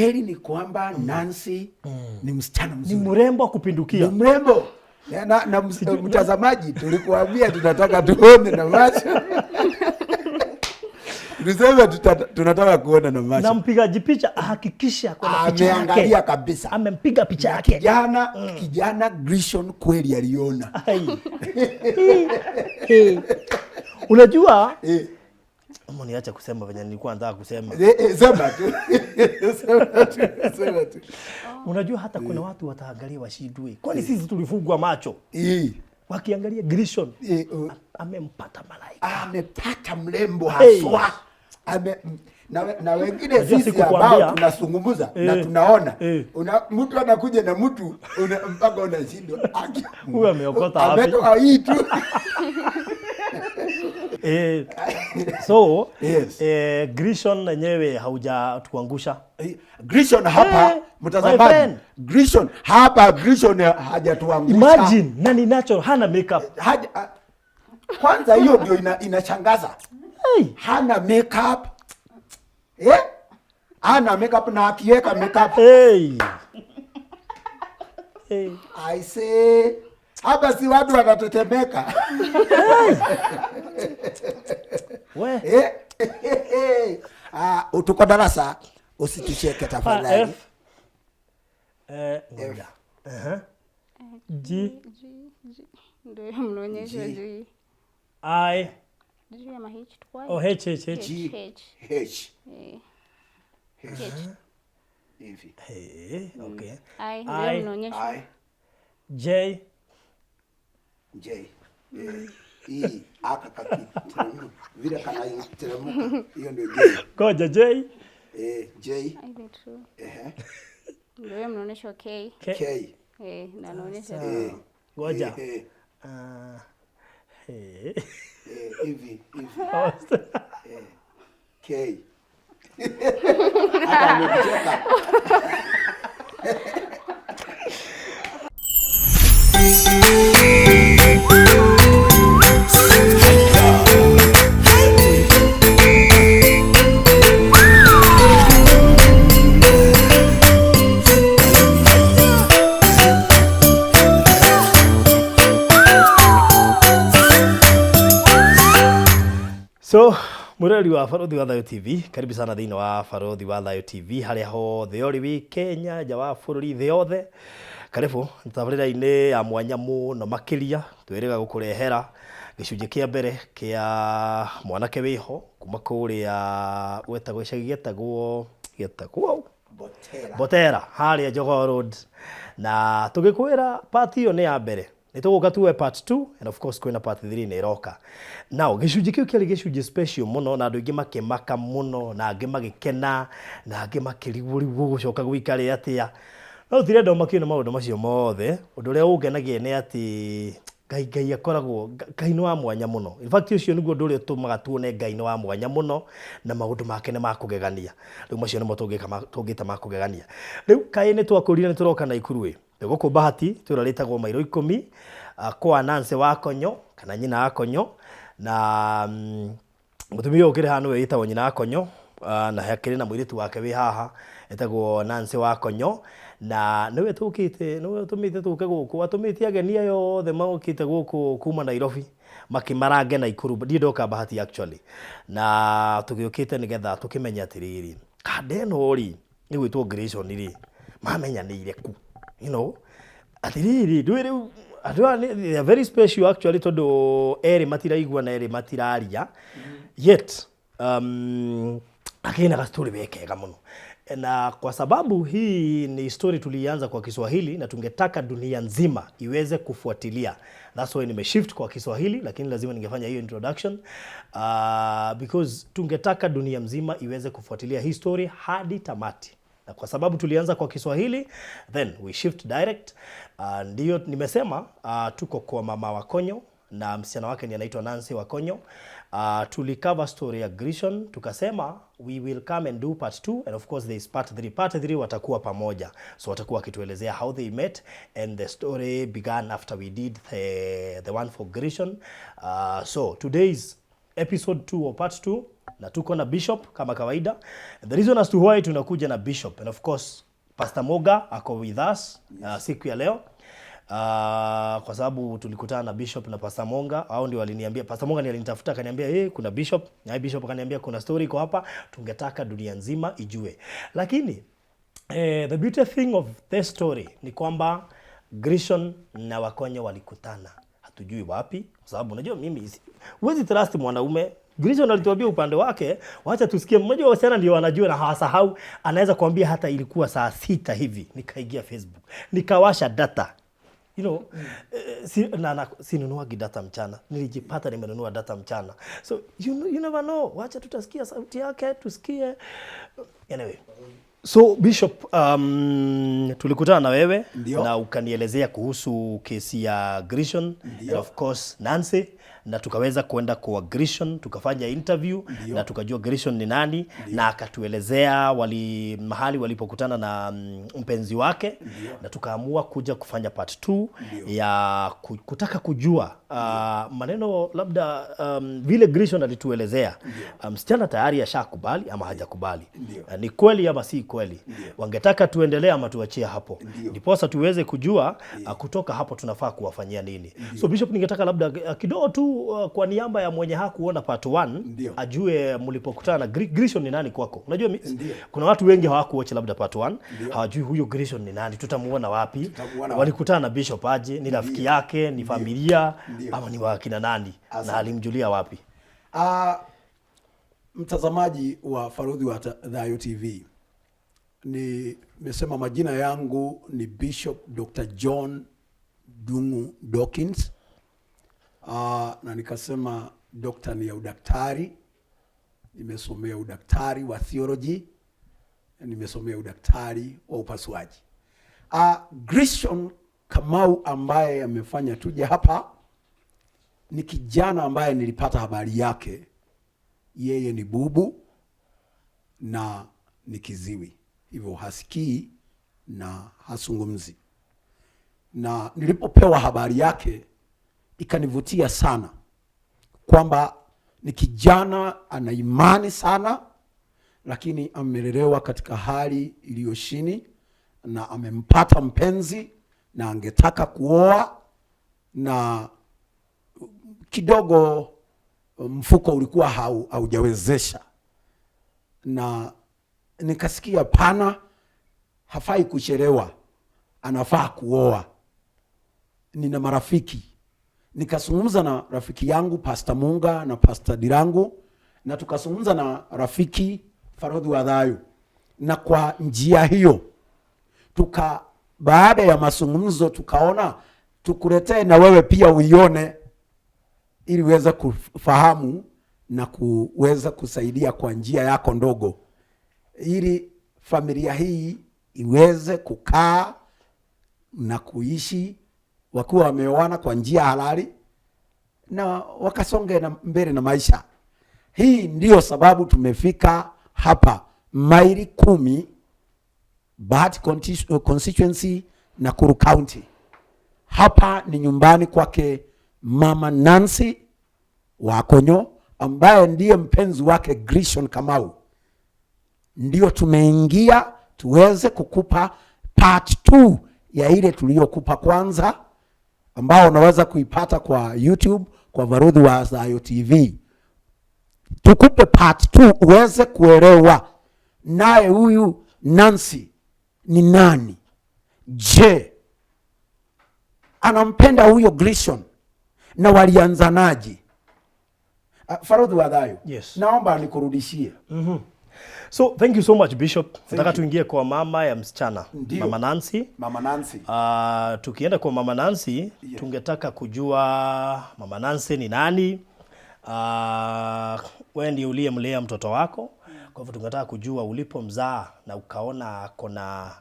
Ukweli ni kwamba Nancy ni msichana Ni mzuri, mrembo wa kupindukia. Ni mrembo na mtazamaji, tulikuambia tunataka tuone na macho. Tulisema tunataka kuona na macho. Na mpigaji picha ahakikishe ako na picha yake. Ameangalia kabisa. Amempiga picha Na yake. kijana Grishon kweli aliona. Ai. Eh. Unajua, ama niache kusema venye nilikuwa nataka kusema. Sema tu. Sema tu. Sema tu. Unajua hata kuna watu wataangalia washindwe. Kwani sisi tulifungwa macho? Wakiangalia Grishon amempata malaika. Amepata mrembo Hey. haswa. Na wengine Unajua sisi sikukwambia. ambao tunazungumza na tunaona, mtu anakuja na mtu mpaka unashindwa. Huyu ameokota wapi? Ametoka hii tu. So Yes. Grishon yenyewe haujatuangusha. Grishon hapa, My mtazamaji, friend. Grishon hapa, Grishon hajatuangusha. Imagine, na ni natural, hana makeup. Kwanza hiyo ndio inashangaza. Hey. Hana makeup. Eh? Hana makeup na akiweka makeup. Hey. Hey. I say hapa si watu wanatetemeka. We. Eh? Ah, tuko darasa, usitucheke tafadhali. F. Ngoja. G. G, G. Ndio mnaonyesha G. G. I. G ama H tukwa? Oh, H H H. G. H. H. Eh. H. Hivi. Hey, okay. I ndio I. mnaonyesha. I J. J. E aka kakiteremka vile kanateremka, hiyo ndio J. Ngoja, J. J. I think true. Ndio mnaonyesha K. K. K. Eh, na anaonyesha Ngoja. Ah, hey. Hivi hivi. K. Hata amekucheka. So mwiroreri wa Barothi wa Thayo TV, karibu sana thĩinĩ wa Barothi wa Thayo TV harĩa hothe ũrĩ, wĩ Kenya, nja wa bũrũri, thĩ yothe. Karibu tabarĩra-inĩ ya mwanya mũno makĩria. Twĩrĩga gũkũrehera gĩcunjĩ kĩa mbere kĩa mwanake wĩho kuma kũrĩa gwetagwo gĩcagi gĩetagwo Botera. Botera harĩa Jogoo Road, na tũgĩkwĩra part ĩyo nĩ ya mbere, nĩ tũgũka tuwe part 2 and of course kwĩna part 3 nĩ ĩroka. Now gĩcunjĩ kĩu kĩarĩ gĩcunjĩ special mũno, na andũ aingĩ makĩmaka mũno, na angĩ magĩkena, na angĩ makĩrigwo gũcoka gũikare atĩa. No tirenda ũmakio nĩ maũndũ macio mothe. Ũndũ ũrĩa ũngenagia nĩ atĩ Ngai akoragwo, Ngai nĩ wa mwanya mũno. In fact, ũcio nĩguo ũndũ ũrĩa ũtũmaga tuone Ngai nĩ wa mwanya mũno na maũndũ make nĩ ma kũgegania. Rĩu macio nĩmo tũngĩta ma kũgegania. Rĩu kaĩ nĩ twakũrire nĩ tũroka Naikuru ĩ. Gũkũ Bahati itũũra rĩtagwo Mairo 10, kwa Nancy wa Konyo kana nyina wa Konyo, na mũtumia ũyũ ũkĩrĩ haha nĩwe wĩtagwo nyina wa Konyo, na hakĩrĩ na mũirĩtu wake wĩ haha etagwo Nancy wa Konyo, na nĩwe tũkĩte, nĩwe ũtũmĩte tũke gũkũ, atũmĩte ageni aya othe mokĩte gũkũ kuma Nairobi makĩmarange Naikuru. Ndirĩ ndoka Bahati actually, na tũgĩũkĩte nĩgetha tũkĩmenye atĩrĩrĩ, kanda ĩno rĩ ĩgwĩtwo Grayson rĩ, mamenyanĩire ku atĩrĩrĩ, ndũĩ rĩu andũ aya they are very special actually, tondũ erĩ matiraigua na erĩ matiraria, yet akina kastori we kega mũno. Na kwa sababu hii ni story tulianza kwa Kiswahili na tungetaka dunia nzima iweze kufuatilia, that's why nimeshift kwa Kiswahili, lakini lazima ningefanya hiyo introduction, because tungetaka dunia mzima iweze kufuatilia hii story hadi tamati. Na kwa sababu tulianza kwa Kiswahili, then we shift direct. Ndio nimesema tuko kwa mama Wakonyo na msichana wake ndiye anaitwa Nancy Wakonyo. Tulicover story ya Grishon, tukasema we will come and do part 2, and of course there is part 3. Part 3 watakuwa pamoja, so watakuwa wakituelezea how they met and the story began after we did the one for Grishon. So today's episode 2 or part 2, Na tuko na Bishop kama kawaida. And the reason as to why tunakuja na Bishop and of course Pastor Moga ako with us siku ya leo. Kwa sababu tulikutana na Bishop na Pastor Monga, hao ndio waliniambia. Pastor Monga ndiye alinitafuta akaniambia, "Hey, kuna Bishop." Na Bishop akaniambia kuna story iko hapa, tungetaka dunia nzima ijue. Lakini the beauty thing of this story ni kwamba Grishon na Wakonyo walikutana, hatujui wapi, kwa sababu unajua mimi huwezi trust mwanaume. Grishon alituambia upande wake, wacha tusikie. Mmoja wa wasichana ndio wanajua na hawasahau, anaweza kuambia hata ilikuwa saa 6 hivi, nikaingia Facebook nikawasha data si, na, na, sinunuagi data mchana, nilijipata nimenunua data mchana. So you never know, wacha tutasikia sauti yake tusikie. Anyway, so Bishop, tulikutana na wewe Ndio. Na ukanielezea kuhusu kesi ya Grishon Ndio. and of course Nancy, na tukaweza kuenda kwa Grishon tukafanya interview Ndio. na tukajua Grishon ni nani na akatuelezea mahali walipokutana na mpenzi wake na tukaamua kuja kufanya part 2 ya kutaka kujua maneno labda vile Grishon alituelezea, msichana tayari ashakubali ama hajakubali. Ndio. Ni kweli ama si kweli, wangetaka tuendelee ama tuachie hapo, Ndio. ndiposa tuweze kujua kutoka hapo tunafaa kuwafanyia nini. So Bishop, ningetaka labda kidogo tu kwa niaba ya mwenye hakuona part 1 Ndio. ajue mlipokutana na Grishon ni nani kwako. Unajua Ndio. kuna watu wengi hawakuwatch labda part 1, Ndio. hawajui huyo Grishon ni nani, tutamuona wapi, Tutamuona wapi? walikutana na Bishop aje, ni rafiki yake, ni familia Ndio. ama ni wakina nani Asante. na alimjulia wapi? Mtazamaji wa Farodhi wa Thayo TV, nimesema majina yangu ni Bishop Dr. John Dungu Dawkins. Na nikasema doctor ni ya udaktari, nimesomea udaktari wa theology, nimesomea udaktari wa upasuaji. Grishon Kamau ambaye amefanya tuje hapa ni kijana ambaye nilipata habari yake. Yeye ni bubu na ni kiziwi, hivyo hasikii na hasungumzi. Na nilipopewa habari yake ikanivutia sana kwamba ni kijana ana imani sana, lakini amelelewa katika hali iliyo chini na amempata mpenzi na angetaka kuoa na kidogo mfuko ulikuwa haujawezesha, na nikasikia pana, hafai kuchelewa, anafaa kuoa. Nina marafiki, nikazungumza na rafiki yangu Pastor Munga na Pastor Dirangu, na tukazungumza na rafiki Farodhi wa Thayo, na kwa njia hiyo baada ya mazungumzo tukaona tukuletee na wewe pia uione ili uweze kufahamu na kuweza kusaidia kwa njia yako ndogo, ili familia hii iweze kukaa na kuishi wakiwa wameoana kwa njia halali na wakasonge na mbele na maisha. Hii ndiyo sababu tumefika hapa maili 10, Bahati constituency, Nakuru County. Hapa ni nyumbani kwake Mama Nancy Wakonyo ambaye ndiye mpenzi wake Grishon Kamau. Ndio tumeingia tuweze kukupa part 2 ya ile tuliyokupa kwanza, ambao unaweza kuipata kwa YouTube kwa Varudhi wa Thayo TV. Tukupe part 2 uweze kuelewa naye huyu Nancy ni nani. Je, anampenda huyo Grishon na walianzanaje? Farodhi wa Thayo, Yes. naomba nikurudishie. So thank you so much, Bishop. Nataka you. tuingie kwa mama ya msichana, Ndio. Mama Nancy. Mama Nancy. Tukienda kwa Mama Nancy, tungetaka kujua Mama Nancy ni nani? Wewe ndiye uliyemlea mtoto wako, kwa hivyo tungetaka kujua ulipomzaa na ukaona ako na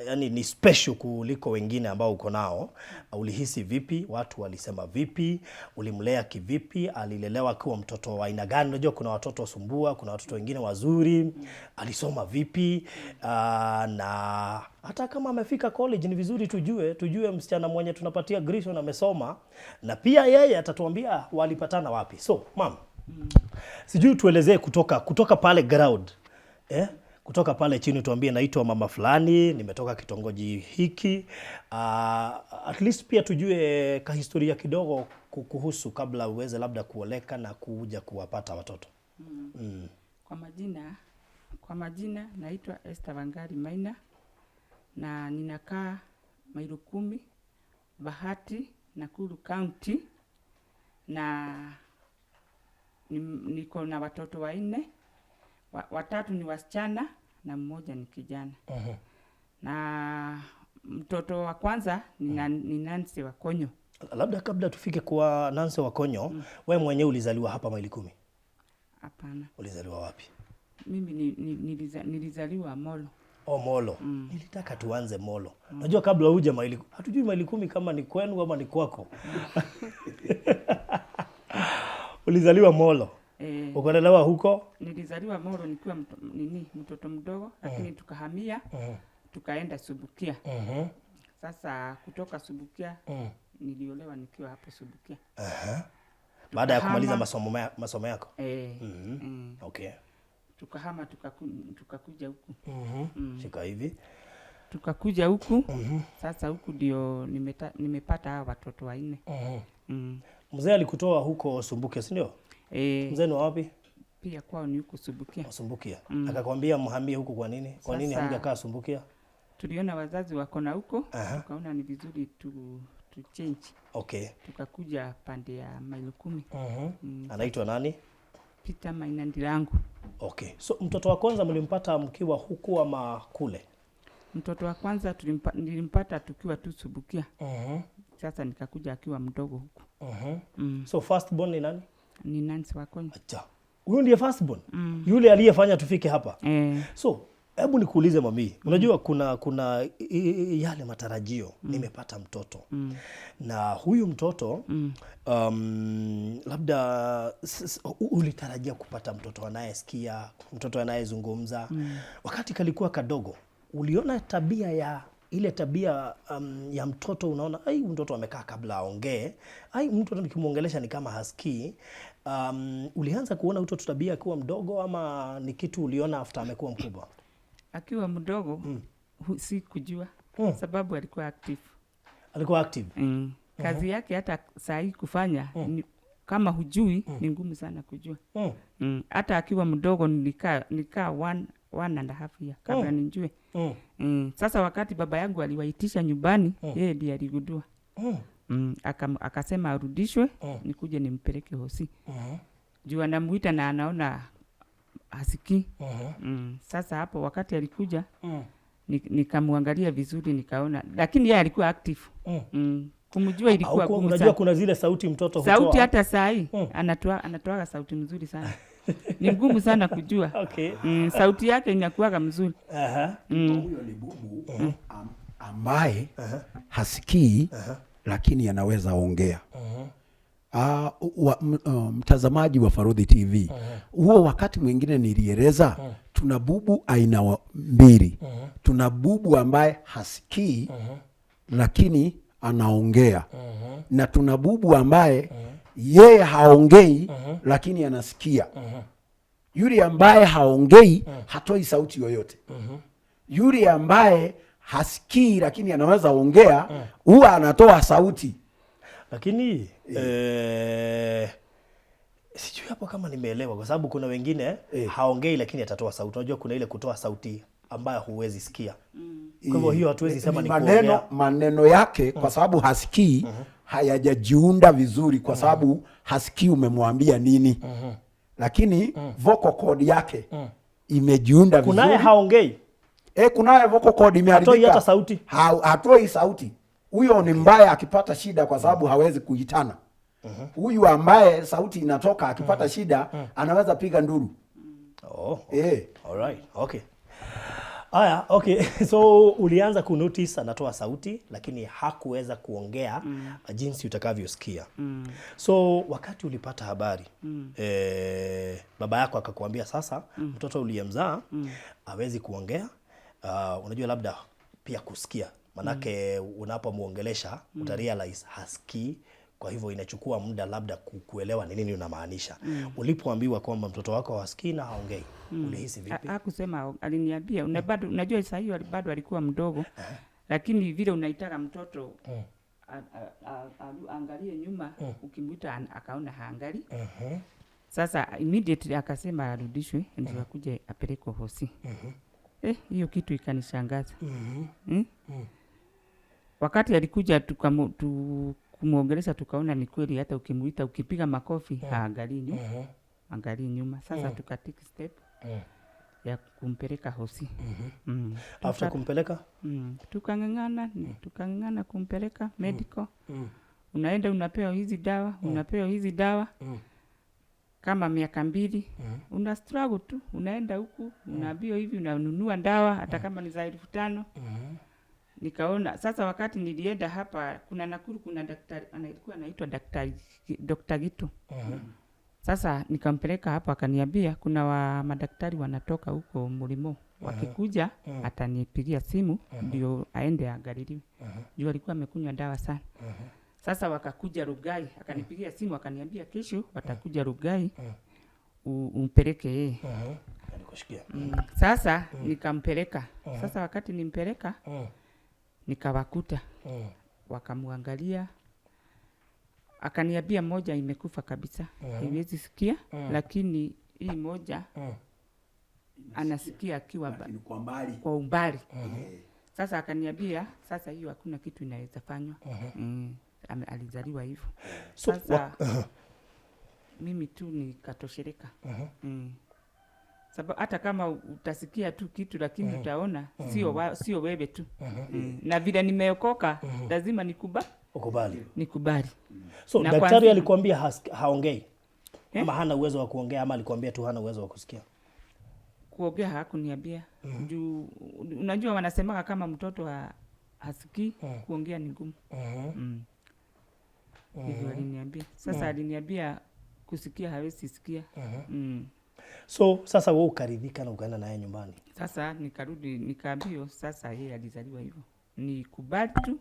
yani ni special kuliko wengine ambao uko nao, ulihisi vipi? Watu walisema vipi? Ulimlea kivipi? Alilelewa akiwa mtoto wa aina gani? Unajua kuna watoto wasumbua, kuna watoto wengine wazuri. Alisoma vipi? Na hata kama amefika college ni vizuri tujue msichana mwenye tunapatia Grishon amesoma, na pia yeye atatuambia walipatana wapi. So ma'am, Sijui tuelezee kutoka pale ground. Eh? Kutoka pale chini tuambie, naitwa mama fulani, nimetoka kitongoji hiki. At least pia tujue kahistoria kidogo kuhusu kabla uweze labda kuoleka na kuja kuwapata watoto. Kwa majina naitwa Esther Wangari Maina na ninakaa Maili 10, Bahati, Nakuru County, na niko na watoto wanne, watatu ni wasichana na mmoja ni kijana. Na mtoto wa kwanza ni Nancy Wakonyo. Labda kabla tufike kwa Nancy Wakonyo, we mwenyewe ulizaliwa hapa Maili 10? Hapana. Ulizaliwa wapi? Mimi nilizaliwa Molo. Oh, Molo. Nilitaka tuanze Molo. Unajua kabla huja Maili, hatujui Maili 10 kama ni kwenu ama ni kwako. Ulizaliwa Molo. Eh. Ukalelewa huko? Nilizaliwa Molo nikiwa nini, mtoto mdogo, lakini tukahamia, tukaenda Subukia. Sasa kutoka Subukia, niliolewa nikiwa hapo Subukia. Baada ya kumaliza Tukahama. masomo yako? Eh. Okay. Tukahama, tukakuja huku. Shika hivi. Tukakuja huku. Sasa huku ndio nimepata hawa watoto wanne. Mzee alikutoa huko Sumbukia, si ndio? Eh. Mzee ni wa wapi? Pia kwao ni huku Subukia. Sumbukia. Akakwambia mhamie huku kwa nini? Kwa nini Sasa hamjakaa Sumbukia? Tuliona wazazi wako na huko, tukaona ni vizuri tu change. Tukakuja pande ya Maili 10. Anaitwa nani? Peter Maina Ndirangu. Okay. So mtoto wa kwanza mlimpata mkiwa huku ama kule? Mtoto wa kwanza nilimpata tukiwa tu Subukia. Sasa nikakuja akiwa mdogo huku. So first born ni nani? Ni Nancy Wakonyo. Acha. Huyu ndiye first born? Yule aliyefanya tufike hapa. Eh. So hebu nikuulize mami, unajua kuna yale matarajio, nimepata mtoto na huyu mtoto labda ulitarajia kupata mtoto anayesikia, mtoto anayezungumza. Wakati kalikuwa kadogo, uliona tabia ya ile tabia ya mtoto, unaona ai, mtoto amekaa kabla aongee, ai, mtoto nikimwongelesha ni kama hasikii. Ulianza kuona mtoto tabia akiwa mdogo ama ni kitu uliona after amekuwa mkubwa? Akiwa mdogo sikujua sababu alikuwa active. Alikuwa active. Kazi yake hata saa hii kufanya ni, kama hujui, ni ngumu sana kujua. Hata akiwa mdogo nikaa 1.5 year kabla nijue. Sasa wakati baba yangu aliwaitisha nyumbani, yeye ndiye aligundua. Akasema arudishwe, nikuje nimpeleke hosi. Juu anamuita na anaona hasikii. Sasa hapo wakati alikuja, nikamwangalia vizuri, nikaona, lakini yeye alikuwa active. Kumjua ilikuwa gumu Unajua sana. kuna zile sauti mtoto hutoa. Sauti hata saa hii anatoaga sauti mzuri sana. Ni ngumu sana kujua. Sauti yake inakuwaga mzuri. Huyo ni bubu ambaye hasikii lakini anaweza ongea. Mtazamaji wa Farudhi TV, huo wakati mwingine nilieleza tuna bubu aina mbili. Tuna bubu ambaye hasikii lakini anaongea, na tuna bubu ambaye yeye haongei lakini anasikia. Yule ambaye haongei hatoi sauti yoyote. Yule ambaye hasikii lakini anaweza ongea huwa anatoa sauti. Lakini sijui hapo kama nimeelewa, kwa sababu kuna wengine haongei lakini atatoa sauti. Unajua kuna ile kutoa sauti ambayo huwezi sikia. Kwa hivyo hiyo hatuwezi sema ni maneno, kuongea. Maneno yake kwa sababu hasikii hayajajiunda vizuri, kwa sababu hasikii umemwambia nini, lakini vocal cord yake imejiunda Kunaye vizuri. haongei. Kunaye vocal cord imeharibika. Hatoi hata sauti. Hatoi sauti. Huyo ni mbaya akipata shida, kwa sababu hawezi kuitana. Huyu ambaye sauti inatoka akipata shida anaweza piga nduru. Oh, okay. All right. Okay. Aya, okay. So ulianza kunotice anatoa sauti lakini hakuweza kuongea jinsi utakavyosikia. So wakati ulipata habari baba yako akakuambia sasa mtoto uliyemzaa hawezi kuongea, unajua labda pia kusikia, manake unapomuongelesha utarealize hasikii. Kwa hivyo inachukua muda labda kuelewa ni nini unamaanisha. Ulipoambiwa kwamba mtoto wako hasikii na haongei, ulihisi vipi? Hakusema, aliniambia una bado, unajua saa hiyo bado alikuwa mdogo, lakini vile unaitaka mtoto angalie nyuma, ukimwita akaona haangali. Sasa immediately akasema arudishwe ndio akuje apelekwe hosi. Hiyo kitu ikanishangaza. Wakati alikuja kumuongelesha tukaona ni kweli, hata ukimuita ukipiga makofi haangalii nyuma. Angalii nyuma. Sasa tuka take step ya kumpeleka hosi. After kumpeleka? Tukang'ang'ana kumpeleka medical. Unaenda unapewa hizi dawa, unapewa hizi dawa. Kama miaka 2, una struggle tu, unaenda huku, unaambiwa hivi, unanunua dawa hata kama ni za 5,000. Nikaona sasa wakati nilienda hapa kuna Nakuru kuna daktari alikuwa anaitwa daktari Dr. Gitu. Sasa nikampeleka hapa, akaniambia kuna madaktari wanatoka huko Mulimo. Wakikuja atanipigia simu ndio aende aangaliliwe. Juu alikuwa amekunywa dawa sana. Sasa wakakuja Rugai, akanipigia simu akaniambia kesho watakuja Rugai umpeleke yeye. Nilikushikia. Sasa nikampeleka. Sasa wakati nimpeleka nikawakuta. Wakamuangalia. Akaniambia moja imekufa kabisa. Haiwezi sikia, lakini hii moja anasikia akiwa kwa mbali. Kwa umbali. Sasa akaniambia sasa hiyo hakuna kitu inaweza fanywa. Alizaliwa hivyo. So, sasa mimi tu nikatosheleka. Sababu hata kama utasikia tu kitu lakini utaona sio wewe tu. Na vile nimeokoka lazima ukubali. Nikubali. So na daktari alikwambia haongei ama hana uwezo wa kuongea, ama alikwambia tu hana uwezo wa kusikia? Kuongea hakuniambia. Juu unajua wanasema kama mtoto hasikii kuongea ni ngumu. Hivyo aliniambia. Sasa aliniambia kusikia hawezi sikia. So sasa wewe ukaridhika na ukaenda naye nyumbani? Sasa nikarudi nikaambiwa sasa yeye alizaliwa hivyo. Nikubali tu.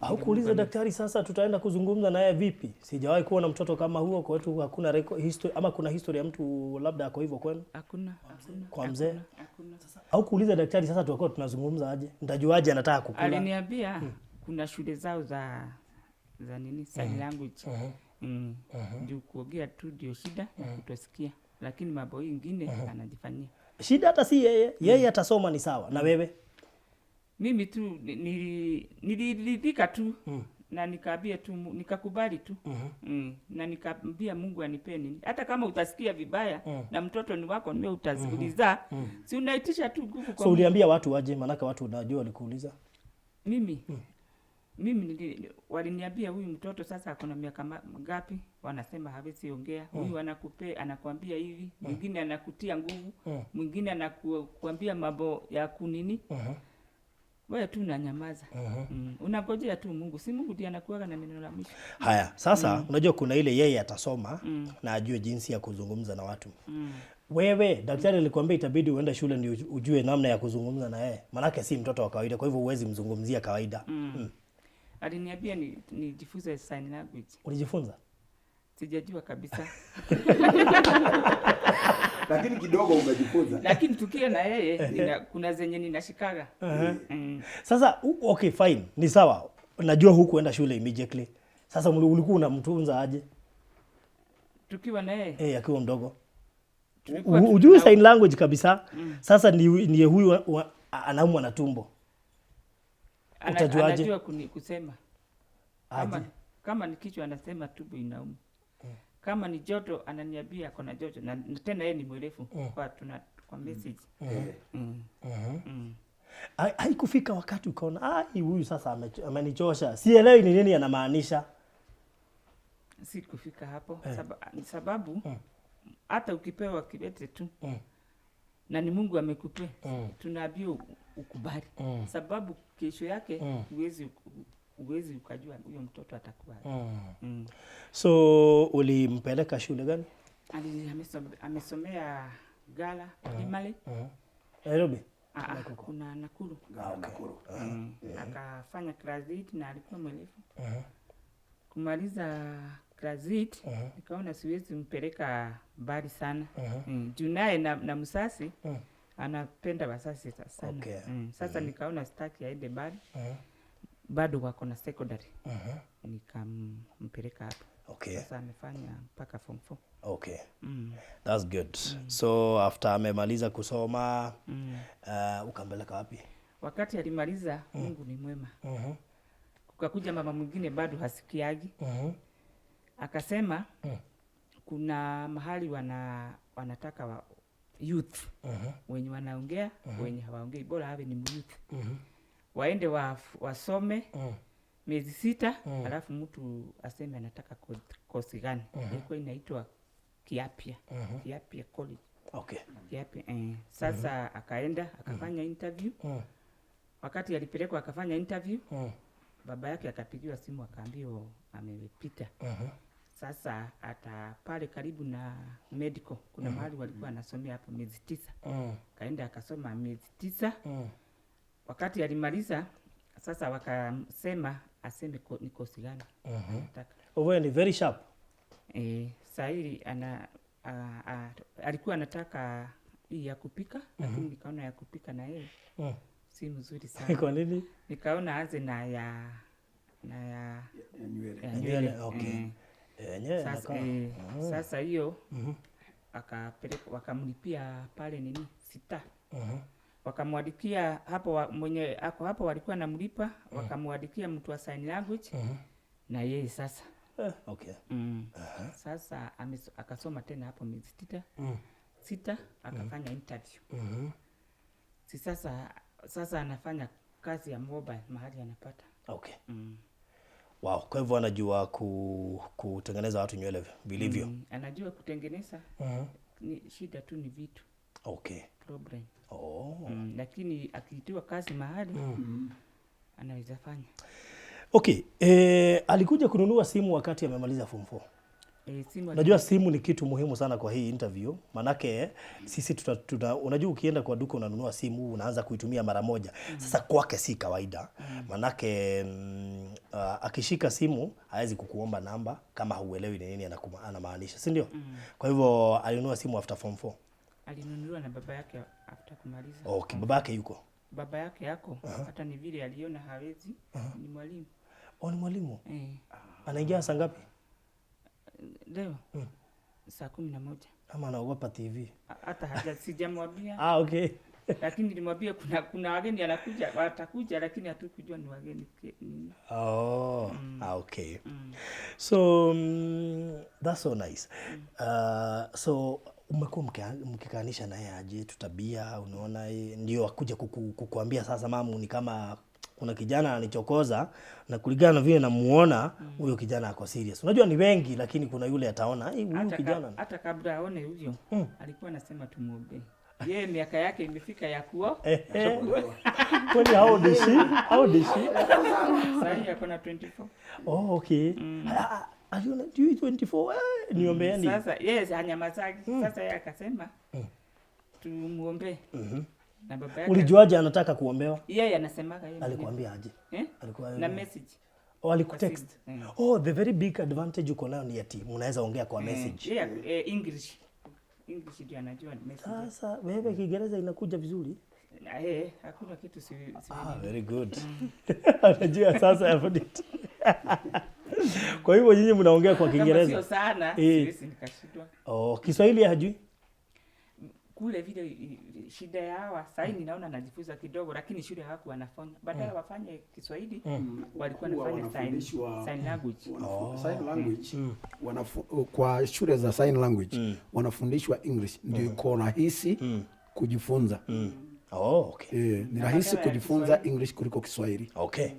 Haukuuliza daktari sasa tutaenda kuzungumza naye vipi? Sijawahi kuona mtoto kama huo kwetu, hakuna history ama kuna history ya mtu labda ako hivyo kwenu? Hakuna. Kwa mzee? Hakuna. Haukuuliza daktari sasa tutakuwa tunazungumza aje? Nitajuaje anataka kukula? Aliniambia kuna shule zao za nini sign language. Juu kuongea tu ndio shida na kutosikia, lakini mambo mengine anajifanyia. Shida hata si yeye, yeye atasoma ni sawa na wewe. Mimi tu niliridhika tu na nikaambia tu, nikakubali tu. Na nikaambia Mungu anipe nini. Hata kama utasikia vibaya na mtoto ni wako niwe utasikiliza. Si unaitisha tu nguvu kwa. So uliambia watu waje, manaka watu unajua walikuuliza? Mimi waliniambia huyu mtoto sasa ako na miaka ngapi, wanasema hawezi ongea. Huyu anakuambia hivi, mwingine anakutia nguvu, mwingine anakuambia mambo ya kunini. Wewe tu unanyamaza. Unangojea tu Mungu. Si Mungu ndiye anakuaga na neno la mwisho. Haya, sasa unajua kuna ile yeye atasoma na ajue jinsi ya kuzungumza na watu. Wewe daktari alikwambia itabidi uende shule ndio ujue namna ya kuzungumza na yeye. Manake si mtoto wa kawaida, kwa hivyo huwezi mzungumzia kawaida. Aliniambia nijifunze sign language. Ulijifunza? Sijajua kabisa. Lakini kidogo umejifunza. Lakini tukiwa na yeye kuna zenye ninashikaga. Sasa okay fine, ni sawa. Najua hukuenda shule immediately. Sasa ulikuwa unamtunza aje? Tukiwa na yeye. Akiwa mdogo. Ujui sign language kabisa. Sasa ni huyu anaumwa na tumbo. Utajuaje? Anajua kusema. Kama ni kichwa anasema tumbo inauma. Kama ni joto ananiambia kuna joto, na tena yeye ni mwerefu kwa message. Haikufika wakati ukaona huyu sasa amenichosha, sielewi ni nini anamaanisha? Sikufika hapo sababu hata ukipewa kiwete tu na ni Mungu amekupea, tunaambiwa ukubali. Sababu kesho yake huwezi ukajua huyo mtoto atakuwa. So ulimpeleka shule gani? Amesomea Gala Primary. Nairobi? Kuna Nakuru. Nakuru. Akafanya class 8 na alikuwa mwelefu. Kumaliza class 8 nikaona siwezi mpeleka mbali sana. Juu naye na msasi anapenda wasasi sana. Okay. Sasa nikaona sitaki aende mbali. Bado wako na secondary. Nikampeleka hapo. Okay. Sasa amefanya mpaka form 4. Okay. That's good. So after amemaliza kusoma, ukampeleka wapi? Wakati alimaliza, Mungu ni mwema. Kukakuja mama mwingine bado hasikiagi. Akasema kuna mahali wanataka wa youth wenye wanaongea, wenye hawaongei, bora awe ni youth. Waende wasome miezi 6, alafu mtu aseme anataka kosi gani. Ilikuwa inaitwa Kiapia. Kiapia College. Okay. Kiapia. Sasa akaenda akafanya interview. Wakati alipelekwa akafanya interview, baba yake akapigiwa simu akaambiwa amepita. Sasa ata pale karibu na medical kuna mahali walikuwa anasomea hapo miezi 9. Kaenda akasoma miezi 9. Wakati alimaliza sasa wakasema aseme ni kosi gani anataka. Wewe ni very sharp. Sahii alikuwa anataka hii ya kupika, lakini nikaona ya kupika na yeye si mzuri sana. Kwa nini? Nikaona aanze na ya na ya Ya nywele. Ya Nywele, nywele. okay. Yenyewe Sasa, inakaa. sasa hiyo akapeleka, wakamlipia pale nini 6. Wakamwandikia hapo mwenye ako hapo walikuwa namlipa, wakamwandikia mtu wa sign language na yeye sasa. Okay. Sasa akasoma tena hapo miezi 6 akafanya interview. Si sasa anafanya kazi ya mobile mahali anapata. Okay. Wow, kwa hivyo anajua kutengeneza watu nywele vilivyo. Anajua kutengeneza. Ni shida tu ni vitu. Okay. Problem. Oh. Lakini akiitiwa kazi mahali anaweza fanya. Okay, alikuja kununua simu wakati amemaliza form 4. Simu Unajua simu ni kitu muhimu sana kwa hii interview. Manake sisi unajua ukienda kwa duka unanunua simu unaanza kuitumia mara moja. Sasa kwake si kawaida. Manake akishika simu hawezi kukuomba namba kama hauelewi ni nini anamaanisha, si ndio? Kwa hivyo alinunua simu after form 4. Alinunuliwa na baba yake after kumaliza. Okay, baba yake yuko? Baba yake yako, hata ni vile aliona hawezi, ni mwalimu. Oh, ni mwalimu? Anaingia saa ngapi? Leo? Saa 11. Ama anaogopa TV? Hata sijamwambia. Ah, okay. Lakini nilimwambia kuna wageni anakuja, watakuja lakini hatukujua ni wageni nini. Oh, okay. So that's so nice. So umekuwa mkikaanisha naye aje tu tabia, unaona ndio akuja kukuambia sasa mamu ni kama kuna kijana ananichokoza na kulingana na vile namuona huyo kijana ako serious. Unajua ni wengi lakini kuna yule ataona, huyu kijana. Hata kabla aone huyo, alikuwa anasema tumuombe. Yeye miaka yake imefika ya kuoa. Kwani how old is she? How old is she? Sasa ako na 24. Oh, okay. Aliona 24, niombeeni. Sasa yes, hanyamazagi. Sasa yeye akasema tumuombe. Na baba yake. Ulijuaje anataka kuombewa? Yeye anasemaga yeye mwenyewe. Alikuambia aje? Alikuwa Na message. Oh, alikutext. Kwa simu. Oh, the very big advantage uko nayo ni ati mnaweza ongea kwa message. Yeye, English. English ndio anajua message. Sasa wewe Kiingereza inakuja vizuri? Na, hakuna kitu si Very good. Anajua sasa hapo ndio. Kwa hivyo nyinyi mnaongea kwa Kama Kiingereza? sio sana, siwezi nikashindwa. Oh, Kiswahili hajui? Kule vile shida ya hawa, sasa ninaona najifunza kidogo lakini shule hawakuwa wanafanya. Badala wafanye Kiswahili, walikuwa Huwa wanafanya wanafundishwa sign language. Sign language. Kwa shule za sign language, wanafundishwa English ndio iko rahisi kujifunza. Oh, okay. Ni rahisi kujifunza English kuliko Kiswahili. Okay.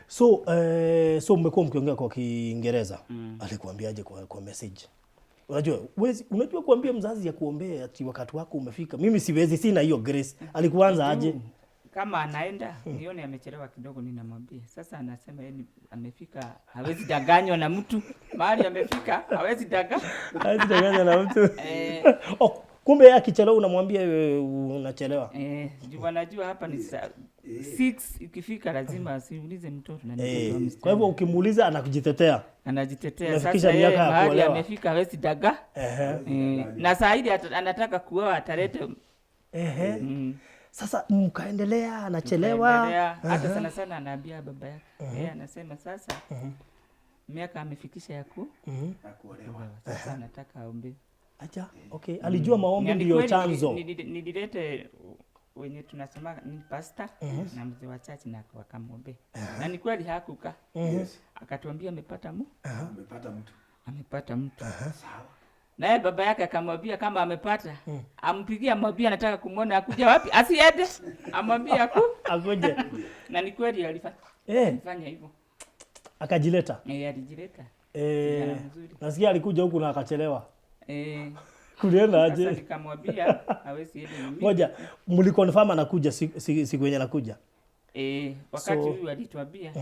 So mmekuwa mkiongea kwa Kiingereza. Alikuambiaje kwa message? Unajua, unajua kuambia mzazi ya kuombea ati wakati wako umefika. Mimi siwezi, sina hiyo grace. Alikuanza aje? Kama anaenda, nione amechelewa kidogo ninamwambia. Sasa anasema yeye amefika, hawezi danganywa na mtu. Mahali amefika, hawezi danganywa. Hawezi danganywa na mtu. Oh, Kumbe yeye akichelewa unamwambia wewe unachelewa. Juu wanajua hapa ni saa 6 ikifika lazima asiulize mtoto na ni mtoto wa msichana. Kwa hivyo ukimuuliza anakujitetea. Anajitetea Umefikisha sasa, yeye miaka ya mahali kuolewa. amefika hawezi daga. Na saa hili anataka kuoa atalete. Sasa mkaendelea, anachelewa. Tukaendelea. Hata sana sana anaambia baba yake. Yeye anasema sasa miaka amefikisha ya Kuolewa. Sasa anataka aombe. Acha, okay. Alijua maombi Na ni ndio kweli chanzo. Nililete wenye tunasoma ni pastor na mzee wa church na wakamwombea. Na ni kweli hakukaa. Yes. Akatuambia amepata Amepata mtu. Amepata mtu. Sawa. Naye baba yake akamwambia kama amepata, ampigie amwambie anataka kumwona akuja wapi? Asiende. Amwambie Akuje. Na ni kweli alifanya hivyo. Akajileta. Alijileta. Kijana mzuri. Nasikia alikuja huku na akachelewa. Kulienda Sasa aje? nikamwambia hawezi ende mimi. Ngoja, mliconfirm anakuja siku yenye anakuja? Wakati huyu alituambia,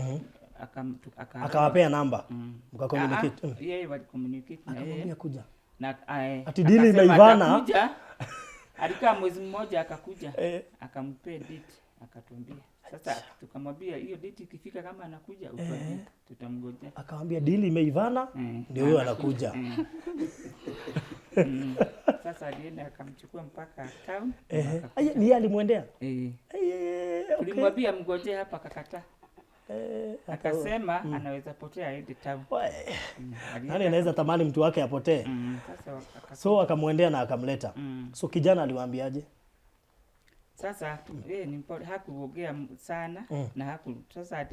Akawapea namba. Mkacommunicate. Yeye walicommunicate na yeye. Akamwambia kuja. Na, Ati dili akasema imeivana. atakuja. Alikaa mwezi mmoja akakuja. Akampea date, akatuambia. Sasa tukamwambia hiyo date ikifika kama anakuja utuambie, tutamngojea. Akamwambia dili imeivana, ndio huyo anakuja. Sasa alienda akamchukua mpaka town. Aye, ni yeye alimwendea? Okay. Tulimwambia mngojee hapa akakataa. Akasema anaweza potea aende town. Nani anaweza tamani mtu wake apotee? Sasa So akamwendea na akamleta. So kijana aliwaambiaje? Sasa yeye ni mpole, hakuongea sana na sasa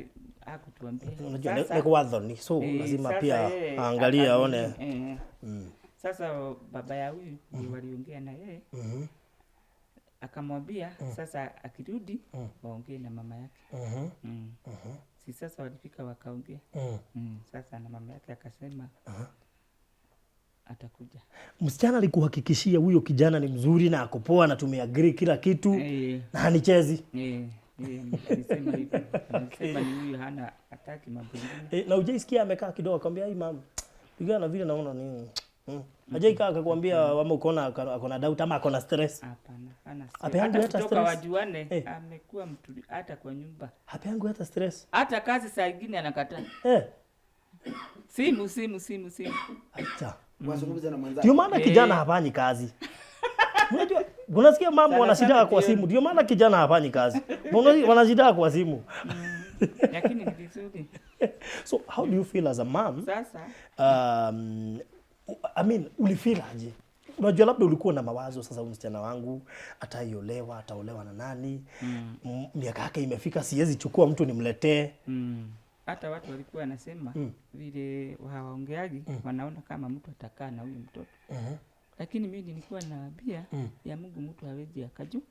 hakutuambia. Unajua Sasa ni kwa dhoni. So lazima sasa pia yeye aangalie aone. Sasa baba ya huyu ndio waliongea na yeye. Akamwambia sasa akirudi waongee na mama yake. Si sasa walifika wakaongea. Sasa na mama yake akasema atakuja. Msichana alikuhakikishia huyo kijana ni mzuri na ako poa, anatumia green kila kitu na hanichezi. Alisema hivyo. Alisema ni huyu hana hataki mambo mengine. Na hujaisikia amekaa kidogo akamwambia, Ai mama, pigana na vile naona nini. Hajaikaa akakwambia ama ukaona ako na doubt ama ako na stress? Hapana, hana stress. Hapeangi Hata hata kutoka stress. wajuane, amekuwa mtu hata kwa nyumba. Hapeangi hata stress. Hata kazi saa nyingine anakataa. Simu, simu, simu, simu. Acha. Wazungumze na mwenzake. Ndio maana kijana hafanyi kazi. Unajua, unasikia mama Sana wanashida sana kwa jioni. simu. Ndio maana kijana hafanyi kazi. Wanashida kwa simu. Lakini ni vizuri. So how do you feel as a mom? Sasa. Ulifeel aje? Unajua labda ulikuwa na mawazo sasa huyu msichana wangu ataiolewa, ataolewa na nani? Miaka yake imefika, siwezi chukua mtu nimletee. Hata watu walikuwa wanasema vile hawaongeagi, wanaona kama mtu atakaa na huyu mtoto. Lakini mimi nilikuwa naambia ya Mungu mtu hawezi akajua.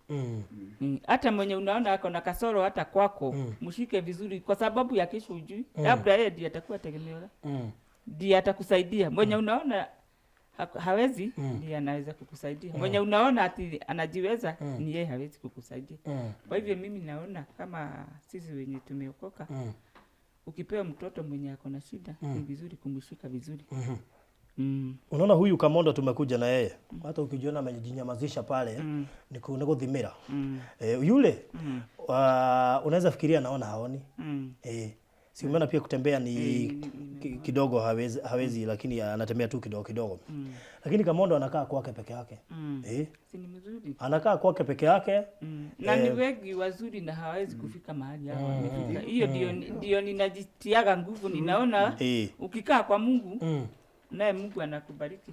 Hata mwenye unaona ako na kasoro hata kwako, mshike vizuri kwa sababu ya kesho hujui. Labda yeye ndiye atakuwa tegemeo lako. Ndiye atakusaidia. Mwenye unaona hawezi, ndiye anaweza kukusaidia. Mwenye unaona ati anajiweza, ni yeye hawezi kukusaidia. Kwa hivyo mimi naona kama sisi wenye tumeokoka, ukipewa mtoto mwenye ako na shida, ni vizuri kumshika vizuri. Unaona huyu Kamondo tumekuja na yeye. Hata ukijiona amejinyamazisha pale, ni kuthimira. Yule, unaweza fikiria naona haoni. Si umeona pia kutembea ni kidogo hawezi, lakini anatembea tu kidogo kidogo. Lakini Kamondo anakaa kwake peke yake. Si ni mzuri? Anakaa kwake peke yake. Na ni wengi wazuri na hawawezi kufika mahali hapo wamefika. Hiyo ndio ninajitiaga nguvu, ninaona ukikaa kwa Mungu, naye Mungu anakubariki.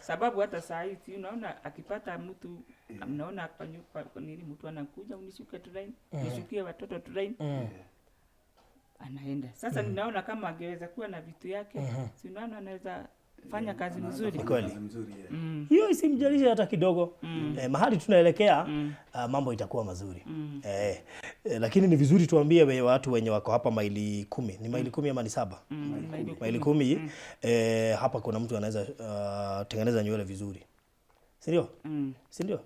Sababu hata saa hii si unaona akipata mtu, mnaona kwa nyumba, kwa nini mtu anakuja unishuke train, nishukie watoto train. Anaenda. Sasa ninaona kama angeweza kuwa na vitu yake, si unaona anaweza fanya kazi mzuri. Ni kweli. Kazi mzuri, yeah. Hiyo isimjalishe hata kidogo. Mahali tunaelekea, mambo itakuwa mazuri. Lakini ni vizuri tuambie watu wenye wako hapa maili 10. Ni maili 10 ama ni 7? Maili Maili 10. 10. Hapa kuna mtu anaweza tengeneza nywele vizuri. Si ndio? Si ndio?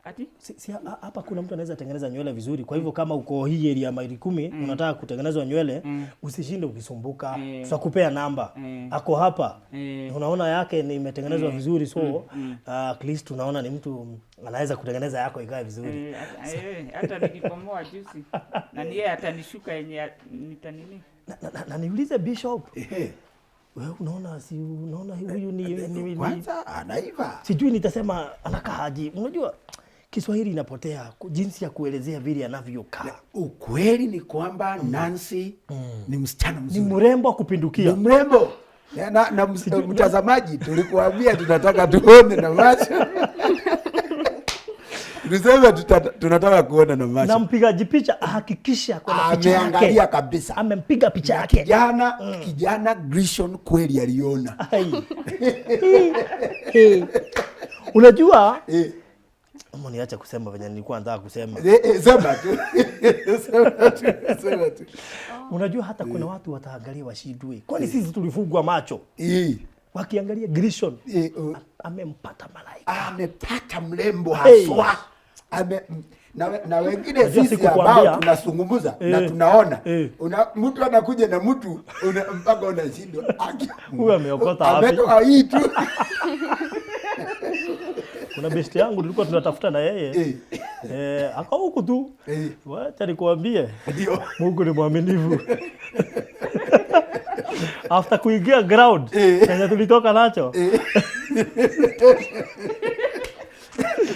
Ati? Si hapa kuna mtu anaweza tengeneza nywele vizuri. Kwa hivyo kama uko hii area ya maili 10 unataka kutengenezwa nywele, usishinde ukisumbuka. Tutakupea namba. Ako hapa. Unaona yake ni imetengenezwa vizuri, so at least tunaona ni mtu anaweza kutengeneza yako ikae vizuri. Eh, hata nilibomoa juzi na ni yeye atanishuka yenye nitanini. Na niulize, Bishop, Ehe. wewe unaona, si unaona huyu ni Kwanza anaiva. Sijui nitasema anakaa aje. Unajua Kiswahili inapotea jinsi ya kuelezea vile anavyokaa. Ukweli ni kwamba Nancy ni msichana Ni mzuri. mrembo wa kupindukia. Ni mrembo. Na mtazamaji, tulikuambia tunataka tuone na macho. Tulisema tunataka kuona na macho. Na mpigaji picha ahakikishe ako na picha yake. Ameangalia kabisa. Amempiga picha yake. Kijana Grishon kweli aliona. Ai. Hey. Unajua, ama niache kusema venye nilikuwa nataka kusema. Eh, sema tu. Sema tu. Sema tu. Unajua hata kuna watu wataangalia washindwe. Kwani sisi tulifungwa macho? Wakiangalia Grishon amempata malaika. Amepata mrembo Hey. haswa. Na wengine Unajua sisi sikukwambia. ambao tunazungumza na tunaona, mtu anakuja na mtu mpaka unashindwa. Huyu ameokota wapi? Ametoka hii tu. Kuna besti yangu tulikuwa tunatafuta na yeye. Ako huku tu. Wacha nikuambie. Ndio. Mungu ni mwaminifu. After kuingia ground chenye tulitoka nacho.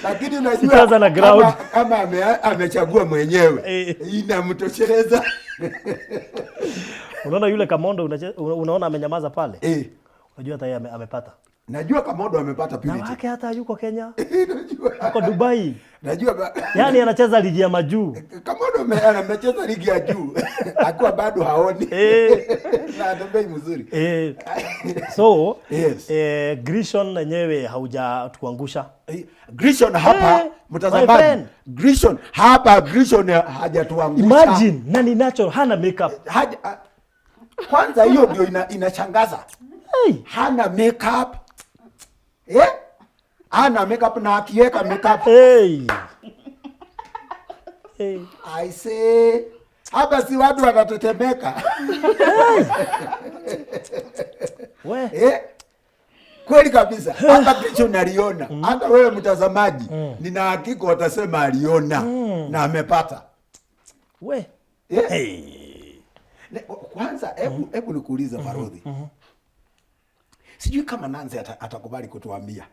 Lakini unajua Sitaanza na ground. kama amechagua mwenyewe, inamtosheleza. Unaona yule Kamondo unaona amenyamaza pale. Unajua hata yeye amepata. Najua Kamondo amepata Na purity. wake hata yuko Kenya. Najua. Ako Dubai. Najua Yaani anacheza ligi ya majuu. Kamondo amecheza ligi ya juu akiwa bado haoni na atembei mzuri. So, Yes. Grishon yenyewe haujatuangusha. Grishon hapa, My mtazamaji, friend. Grishon hapa, Grishon hajatuangusha. Imagine, na ni natural, hana makeup. Kwanza hiyo ndio inashangaza. Hey. Hana makeup. Eh? Hana makeup na akiweka makeup. Hey. Hey. I say hapa si watu wanatetemeka. We. Eh? Kweli kabisa. Hata picha aliona. Hata wewe mtazamaji, nina hakika watasema aliona na amepata. We. Eh? Hey. Kwanza hebu nikuulize, Farodhi. Sijui kama Nancy atakubali kutuambia.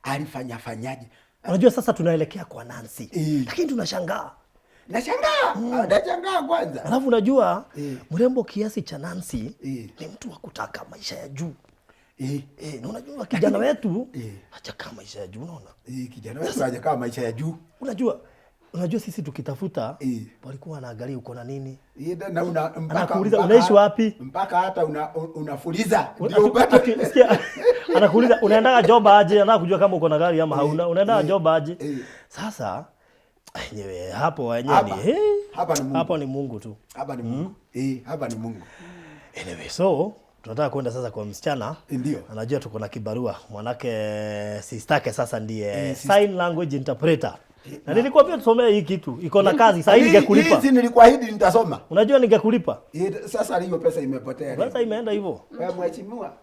Alifanya fanyaje? Unajua sasa tunaelekea kwa Nancy. Lakini tunashangaa. Nashangaa. Nashangaa kwanza. Alafu unajua mrembo kiasi cha Nancy ni mtu wa kutaka maisha ya juu. Na unajua kijana wetu hajakaa maisha ya juu, unaona? Kijana wetu hajakaa maisha ya juu. Unajua sisi tukitafuta walikuwa wanaangalia uko na nini. Na mpaka, Anakuuliza, unaishi wapi? Mpaka hata unafuliza ndio upate. Sikia, anakuuliza unaendaga job aje, anataka kujua kama uko na gari ama hauna. Unaendaga job aje? Sasa wenyewe hapo wenyewe ni Hapa. Hapa ni Mungu. Hapo ni Mungu tu. Hapa ni Mungu. Hapa ni Mungu. Anyway, so tunataka kwenda sasa kwa msichana. Ndio. Anajua tuko na kibarua, mwanake sistake sasa ndiye sign language interpreter. Na nilikwambia tusomee hii kitu, iko na kazi. Sasa hii ningekulipa. Hizi nilikuahidi nitasoma. Unajua ningekulipa. Sasa hiyo pesa imepotea. Sasa imeenda hivyo. Wewe mheshimiwa.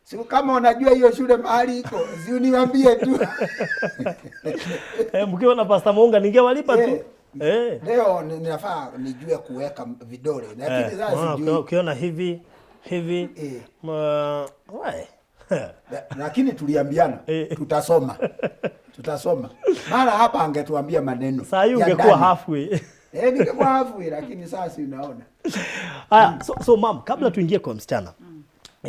Si kama unajua hiyo shule mahali iko, si uniambie tu. Mkiwa na Pastor Munga ningewalipa tu. Leo ninafaa nijue kuweka vidole, lakini sasa Unaona, sijui. ukiona hivi hivi we. Lakini tuliambiana tutasoma. Tutasoma. Mara hapa angetuambia maneno Saa hii ya ungekuwa ndani. halfway. Ningekuwa halfway, lakini sasa si unaona. Haya, so mam, kabla tuingie kwa msichana.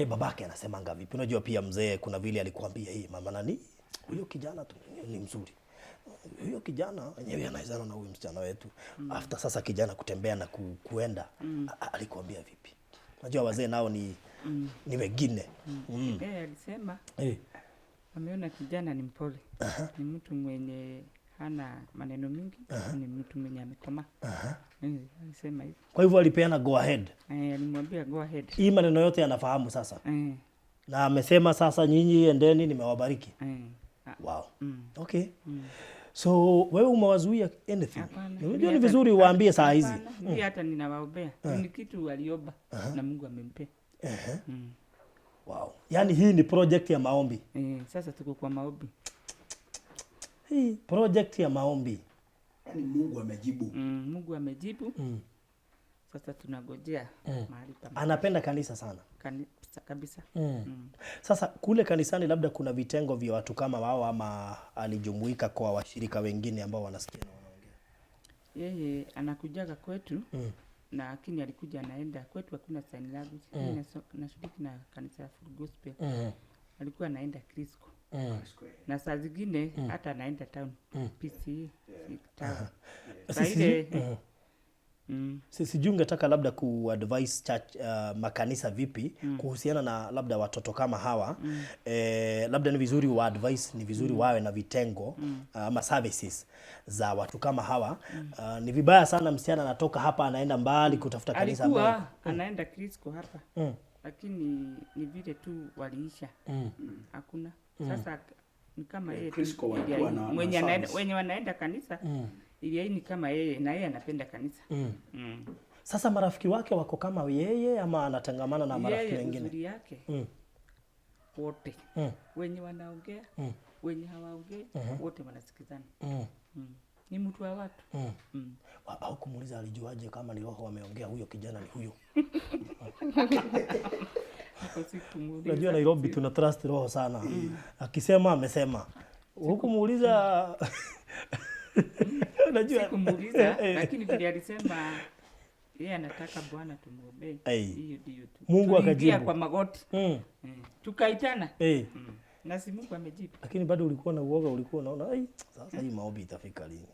Babake anasemanga vipi? Unajua pia mzee kuna vile alikuambia hii mama nani? Huyo kijana tu ni mzuri. Huyo kijana wenyewe anawezana na huyu msichana wetu. After sasa kijana kutembea na kuenda, alikuambia vipi? Unajua wazee nao ni wengine. Yeye alisema ameona kijana ni mpole, ni mtu mwenye hana maneno mingi, ni mtu mwenye amekomaa. Alisema hivyo. Kwa hivyo alipeana go ahead. Alimwambia go ahead. Hii maneno yote anafahamu sasa. Na amesema sasa nyinyi endeni, nimewabariki. Wow. Okay. So wewe umewazuia anything? Hapana. Unajua Mimi ni vizuri uwaambie saa hizi. Hapana, mimi hata ninawaombea. Ni kitu waliomba na Mungu amempea. Wow. Yaani hii ni project ya maombi. Sasa tuko kwa maombi. Hii project ya maombi. Yaani Mungu amejibu. Mungu amejibu. Sasa tunagojea mahali pa Anapenda kanisa sana. kanisa kabisa. Sasa kule kanisani labda kuna vitengo vya watu kama wao ama alijumuika kwa washirika wengine ambao wanasikia na wanaongea? Yeye anakujaga kwetu na lakini alikuja anaenda kwetu, hakuna sign language. Mimi nashiriki na kanisa ya Full Gospel. Alikuwa anaenda Crisco na saa zingine hata anaenda town PCE town. Saa ile Sijui ungetaka labda kuadvise church, makanisa vipi kuhusiana na labda watoto kama hawa. Labda ni vizuri wa advise, ni vizuri wawe na vitengo ama services za watu kama hawa. Ni vibaya sana msichana anatoka hapa anaenda mbali kutafuta kanisa Alikuwa ambalo- anaenda Crisco hapa, lakini ni vile tu waliisha, hakuna sasa. Ni kama yeye tu Crisco walikuwa ili na mwenye anaenda, service. wenye wanaenda kanisa ili yeye ni kama yeye na yeye anapenda kanisa. Sasa marafiki wake wako kama yeye ama anatangamana na marafiki Yeye wengine? uzuri yake wote wenye wanaongea, wenye hawaongei, wote wanasikizana. Ni mtu wa watu. Au kumuuliza alijuaje kama ni roho wameongea huyo kijana ni huyo? Hapo sikumuuliza. Unajua Nairobi tuna trust roho sana. Akisema amesema. Hukumuuliza, unajua. Sikumuuliza, lakini vile alisema yeye anataka Bwana tumuombee. Hiyo ndio tu. Mungu Tuliingia akajibu. kwa magoti. Tukaitana. Na si Mungu amejibu. Lakini bado ulikuwa na uoga, ulikuwa unaona, "Ai, sasa hii maombi itafika lini?"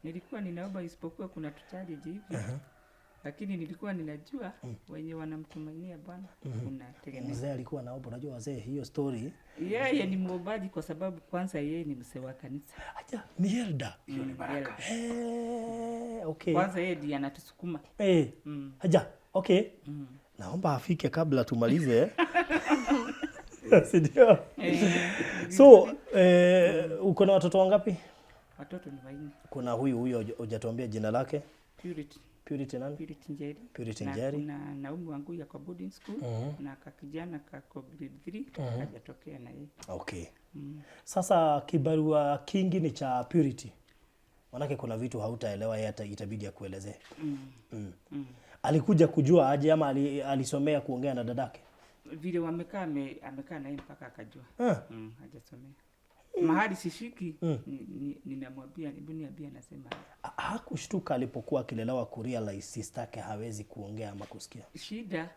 Nilikuwa ninaomba isipokuwa kuna tuchallenge hivi. Lakini nilikuwa ninajua wenye wanamtumainia Bwana kuna tegemea. Mzee alikuwa naomba, unajua wazee hiyo story. Yeye ni mwombaji kwa sababu kwanza yeye ni mzee wa kanisa. Acha, ni elder. Hiyo ni baraka. Okay. Kwanza yeye ndiye anatusukuma. Aja, okay. Naomba afike kabla tumalize. Si ndio? So, uko na watoto wangapi? Watoto ni wanne. Kuna huyu hujatuambia jina lake. Purity. Purity nani? Purity Njeri. Purity Na Njeri. kuna Naomi wangu yako boarding school na kakijana kako grade 3 hajatokea na yeye. Okay. Sasa kibarua kingi ni cha Purity. Manake kuna vitu hautaelewa, yeye itabidi akuelezee. Alikuja kujua aje ama alisomea kuongea na dadake? Vile wamekaa amekaa naye mpaka akajua. Hajasomea. Mahali sishiki ninamwambia, hebu niambie, anasema. Hakushtuka alipokuwa akilelewa kurealize sister yake hawezi kuongea ama kusikia? Shida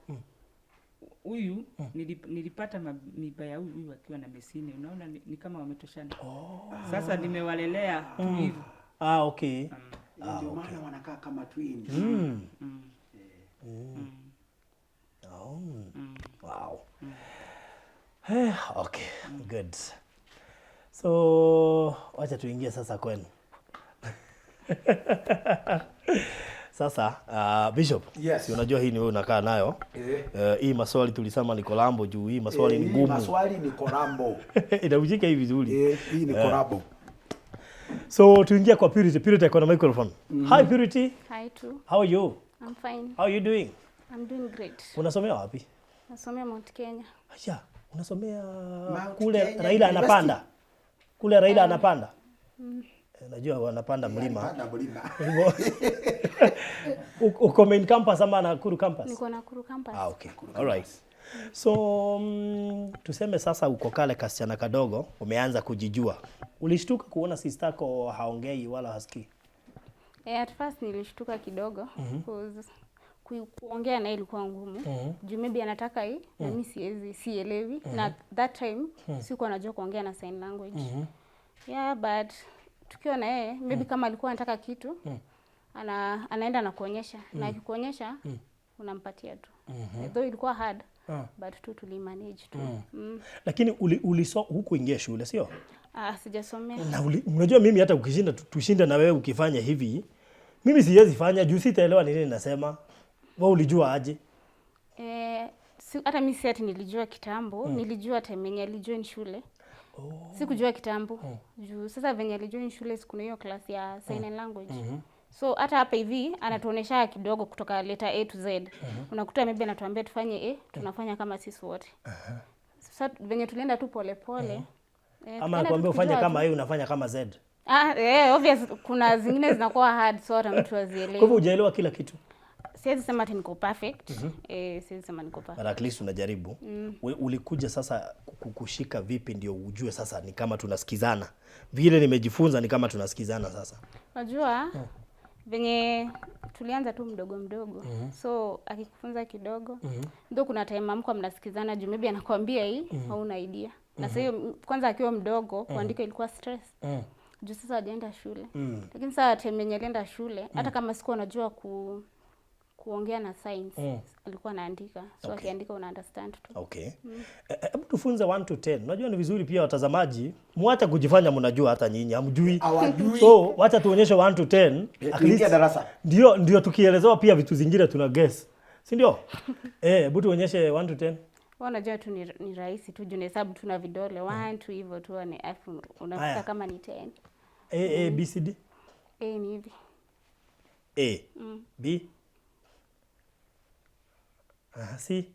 huyu nilipata mimba ya huyu akiwa na mesini, unaona ni kama wametoshana. Sasa nimewalelea tu hivyo. Ah, okay. Ndio maana wanakaa kama twins. Oh. Wow. Okay, good. So, wacha tuingie sasa kwenu. Sasa, Bishop, Yes. si unajua hii ni wewe unakaa nayo. Hii maswali tulisema ni kolambo juu hii maswali ni Hii ngumu. maswali ni kolambo. Inavujika hii vizuri. Hii ni kolambo. So tuingie kwa Purity. Purity ako na microphone. Hi Purity. Hi too. How are you? I'm fine. How are you doing? I'm doing great. Unasomea wapi? Nasomea Mount Kenya. Acha, unasomea Mount kule Kenya Raila University. anapanda. Kule Raila anapanda. Najua wanapanda mlima. Panda mlima. Uko main campus ama Nakuru campus? Niko Nakuru campus. Ah, okay. All right. So tuseme sasa uko kale kasichana kadogo, umeanza kujijua. Ulishtuka kuona sister yako haongei wala hasikii? At first nilishtuka kidogo cause kuongea naye ilikuwa ngumu. Juu maybe anataka hii na mimi siwezi, sielewi. Na that time sikuwa najua kuongea na sign language. Yeah, but tukiwa na yeye maybe kama alikuwa anataka kitu anaenda na kuonyesha na akikuonyesha unampatia tu. Though ilikuwa hard, but tu tulimanage tu. Lakini hukuingia shule, sio? Ah, sijasomea. Na unajua mimi hata ukishinda tushinda na wewe ukifanya hivi, mimi siwezi fanya juu sitaelewa ni nini nasema. Wewe ulijua aje? Si, hata mi si ati nilijua kitambo, nilijua time yenye alijoin shule. Sikujua kitambo. Juu sasa venye alijoin shule siku na hiyo class ya sign and language. So hata hapa hivi anatuonesha kidogo kutoka letter A to Z. Unakuta maybe anatuambia tufanye A, tunafanya kama sisi wote. Sasa venye tulienda tu pole pole. Ama Tukaenda nakwambia ufanye tukijua kama tu. A, unafanya kama Z. Ah, obvious kuna zingine zinakuwa hard, so hata mtu Kwa hazielewi. hivyo hujaelewa kila kitu. Siwezi sema ati niko perfect. Siwezi sema niko perfect. But at least unajaribu. Ulikuja sasa kushika vipi ndio ujue sasa ni kama tunasikizana? Vile nimejifunza ni kama tunasikizana sasa. Unajua venye tulianza tu mdogo mdogo, so akikufunza kidogo, ndio kuna time amko mnasikizana, juu maybe anakuambia hii hauna idea. Na sasa hiyo kwanza akiwa mdogo kuandika ilikuwa stress, juu sasa hajaenda shule. Lakini sasa time yenye alienda shule, hata kama sikuwa najua kuongea na signs, alikuwa anaandika, so akiandika una understand tu. Okay. Hebu tufunze 1 to 10. Unajua ni vizuri pia watazamaji mwacha kujifanya mnajua, hata nyinyi hamjui. Hawajui. So wacha tuonyeshe 1 to 10. At Tuingie least darasa. ndio tukielezewa pia vitu zingine tuna guess. Si ndio? Hebu tuonyeshe 1 to 10. Wewe unajua tu ni rahisi tu, juu nahesabu tu na vidole 1 2 hivyo tu, ni alafu unafika Aya. kama ni 10. A A B C D. A ni hivi. A. B. Aha, C.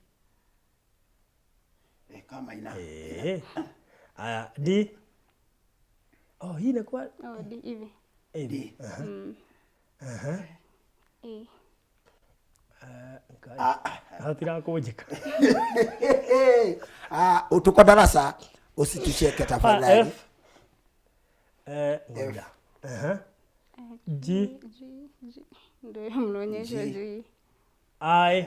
Kama ina Aya, D. Oh, hii inakuwa Oh, D hivi. A. D. E. Hatirakunjika. Ah, tuko darasa, usitucheke tafadhali. F. Ngoja. Aha. G. G, G. Ndio mnaonyesha G. G. I.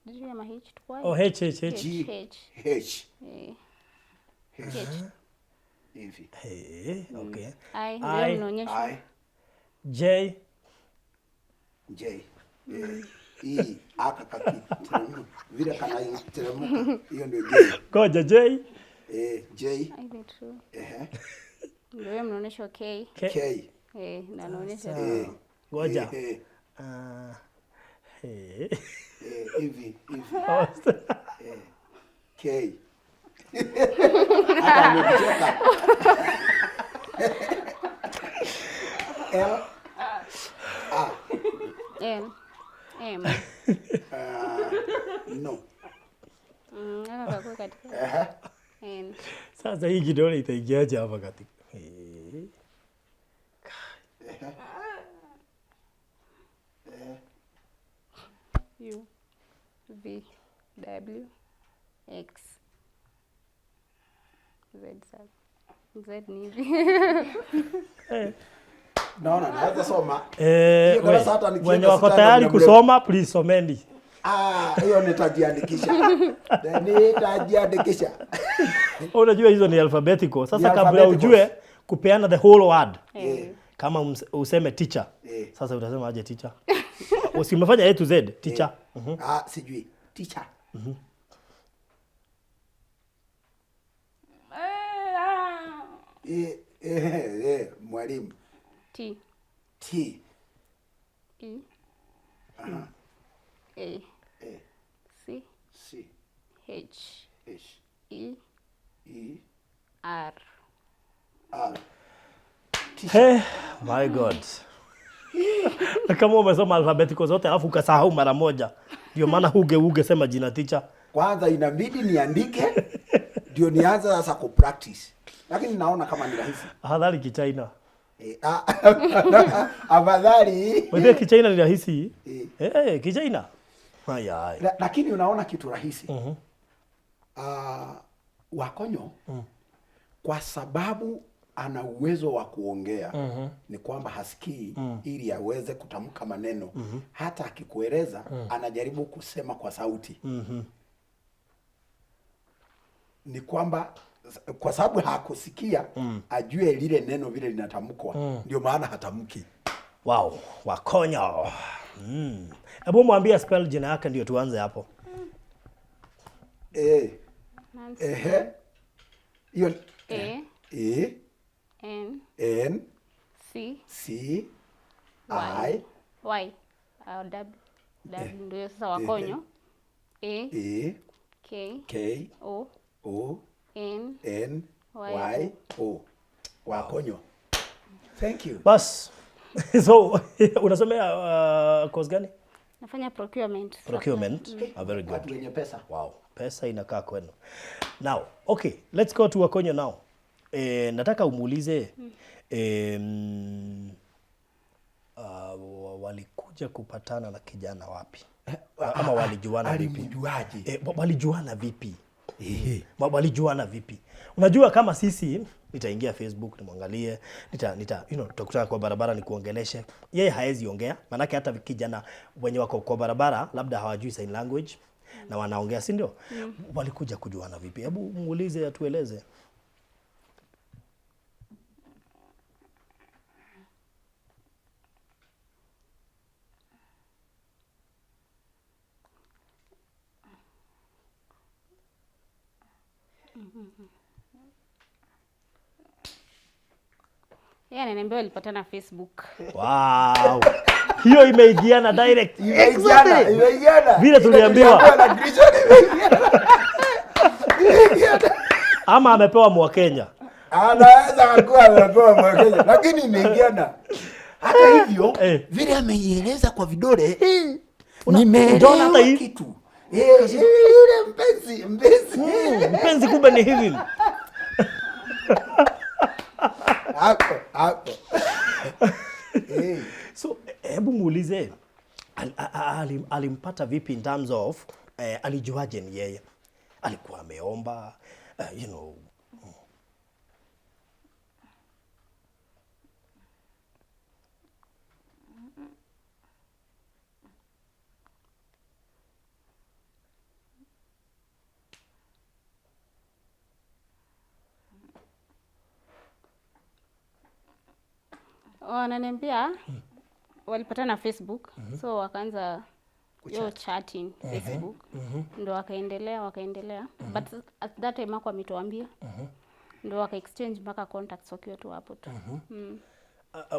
G ama H tu. Oh, H H H. G. H. H. H. Hivi. Okay. I ndio I. mnaonyesha. I J. J. E aka kakiteremka vile kanateremka, hiyo ndio J. Ngoja, J. J. Hivi tu. Ndio mnaonyesha K. K. K. Na naonyesha Ngoja. Ah. Hivi hivi. K. Hata amekuchoka. L. L. M. No. Hapa kakua katika. N. Sasa hii kidole itaingiaje hapa katika? U V W X Z. Sasa Z ni hivi. Naona naweza soma. Eh, Hiyo darasa hata nikienda wenye wako sitaenda tayari muda mrefu. kusoma please someni. Ah, hiyo nitajiandikisha. Nitajiandikisha. Unajua hizo ni alphabetical. Sasa Ni kabla alphabetical. ujue kupeana the whole word. Kama useme teacher. Sasa utasema aje teacher? Usimefanya A to Z teacher. Ah, sijui. Teacher. Mwalimu. T T. E A A. C C. H H. E E. R. R. Hey, my God. Kama umesoma alphabetical zote alafu ukasahau mara moja. Ndio maana huge sema jina teacher. Kwanza inabidi niandike ndio nianze sasa ku practice. Lakini naona kama ni rahisi. Afadhali Kichina. Afadhali. Wewe Kichina ni rahisi. Kichina. Haya haya. Lakini unaona kitu rahisi. Wakonyo kwa sababu ana uwezo wa kuongea, ni kwamba hasikii ili aweze kutamka maneno. Hata akikueleza anajaribu kusema kwa sauti. Ni kwamba kwa sababu hakusikia ajue lile neno vile linatamkwa, ndio maana hatamki. Wow, Wakonyo. Hebu mwambie spell jina yake ndio tuanze hapo. Nancy. Hiyo A A N N C C Y I Y W W ndio sasa Wakonyo. A A K K O O N N Y. Y O. Wakonyo. Thank you. Bas. So unasomea course gani? Nafanya procurement. Procurement. Ah, very good. Watu wenye pesa. Wow, pesa inakaa kwenu. Now, okay, let's go to Wakonyo now. Nataka umuulize walikuja kupatana na kijana wapi? Ama walijuana vipi? Alimjuaje? Walijuana vipi? Walijuana vipi? Unajua kama sisi nitaingia Facebook nimwangalie, nita tutakutana kwa barabara nikuongeleshe. Yeye haezi ongea, maanake hata kijana wenye wako kwa barabara labda hawajui sign language na wanaongea, si ndio? Walikuja kujuana vipi? Hebu muulize atueleze. Yeye ananiambia walipatana Facebook. Wow. Hiyo imeingiana direct. Imeingiana, Exactly. imeingiana. Vile tuliambiwa. Na Grishon imeingiana. Imeingiana. Ama amepewa Mwakenya. Anaweza kuwa amepewa Mwakenya, lakini imeingiana. Hata hivyo vile ameieleza kwa vidole Unaona nimeelewa hata hii? kitu. Yule mpenzi, mpenzi. Mpenzi kumbe ni hivi. Hapo, hapo. So hebu muulize alimpata vipi in terms of alijuaje ni yeye? Alikuwa ameomba, you know. Wananiambia walipatana Facebook, so wakaanza hiyo chatting Facebook, ndo wakaendelea but at that time hakuwa ametuambia, ndo waka exchange mpaka contacts wakiwa tu hapo tu.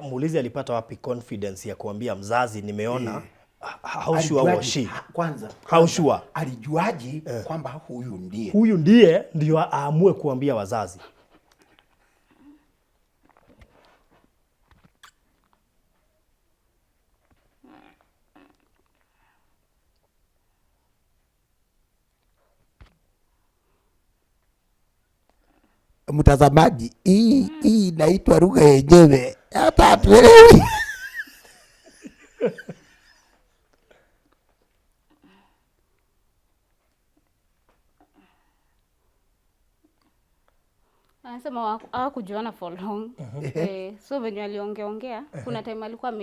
Muulize alipata wapi confidence ya kuambia mzazi nimeona. How sure was she? Kwanza. How sure? Alijuaje kwamba huyu ndiye? Huyu ndiye ndio aamue kuambia wazazi. Mtazamaji, hii inaitwa lugha yenyewe, hata hatuelewi. Anasema hawakujuana for long. So venye aliongeongea, kuna time alikuwa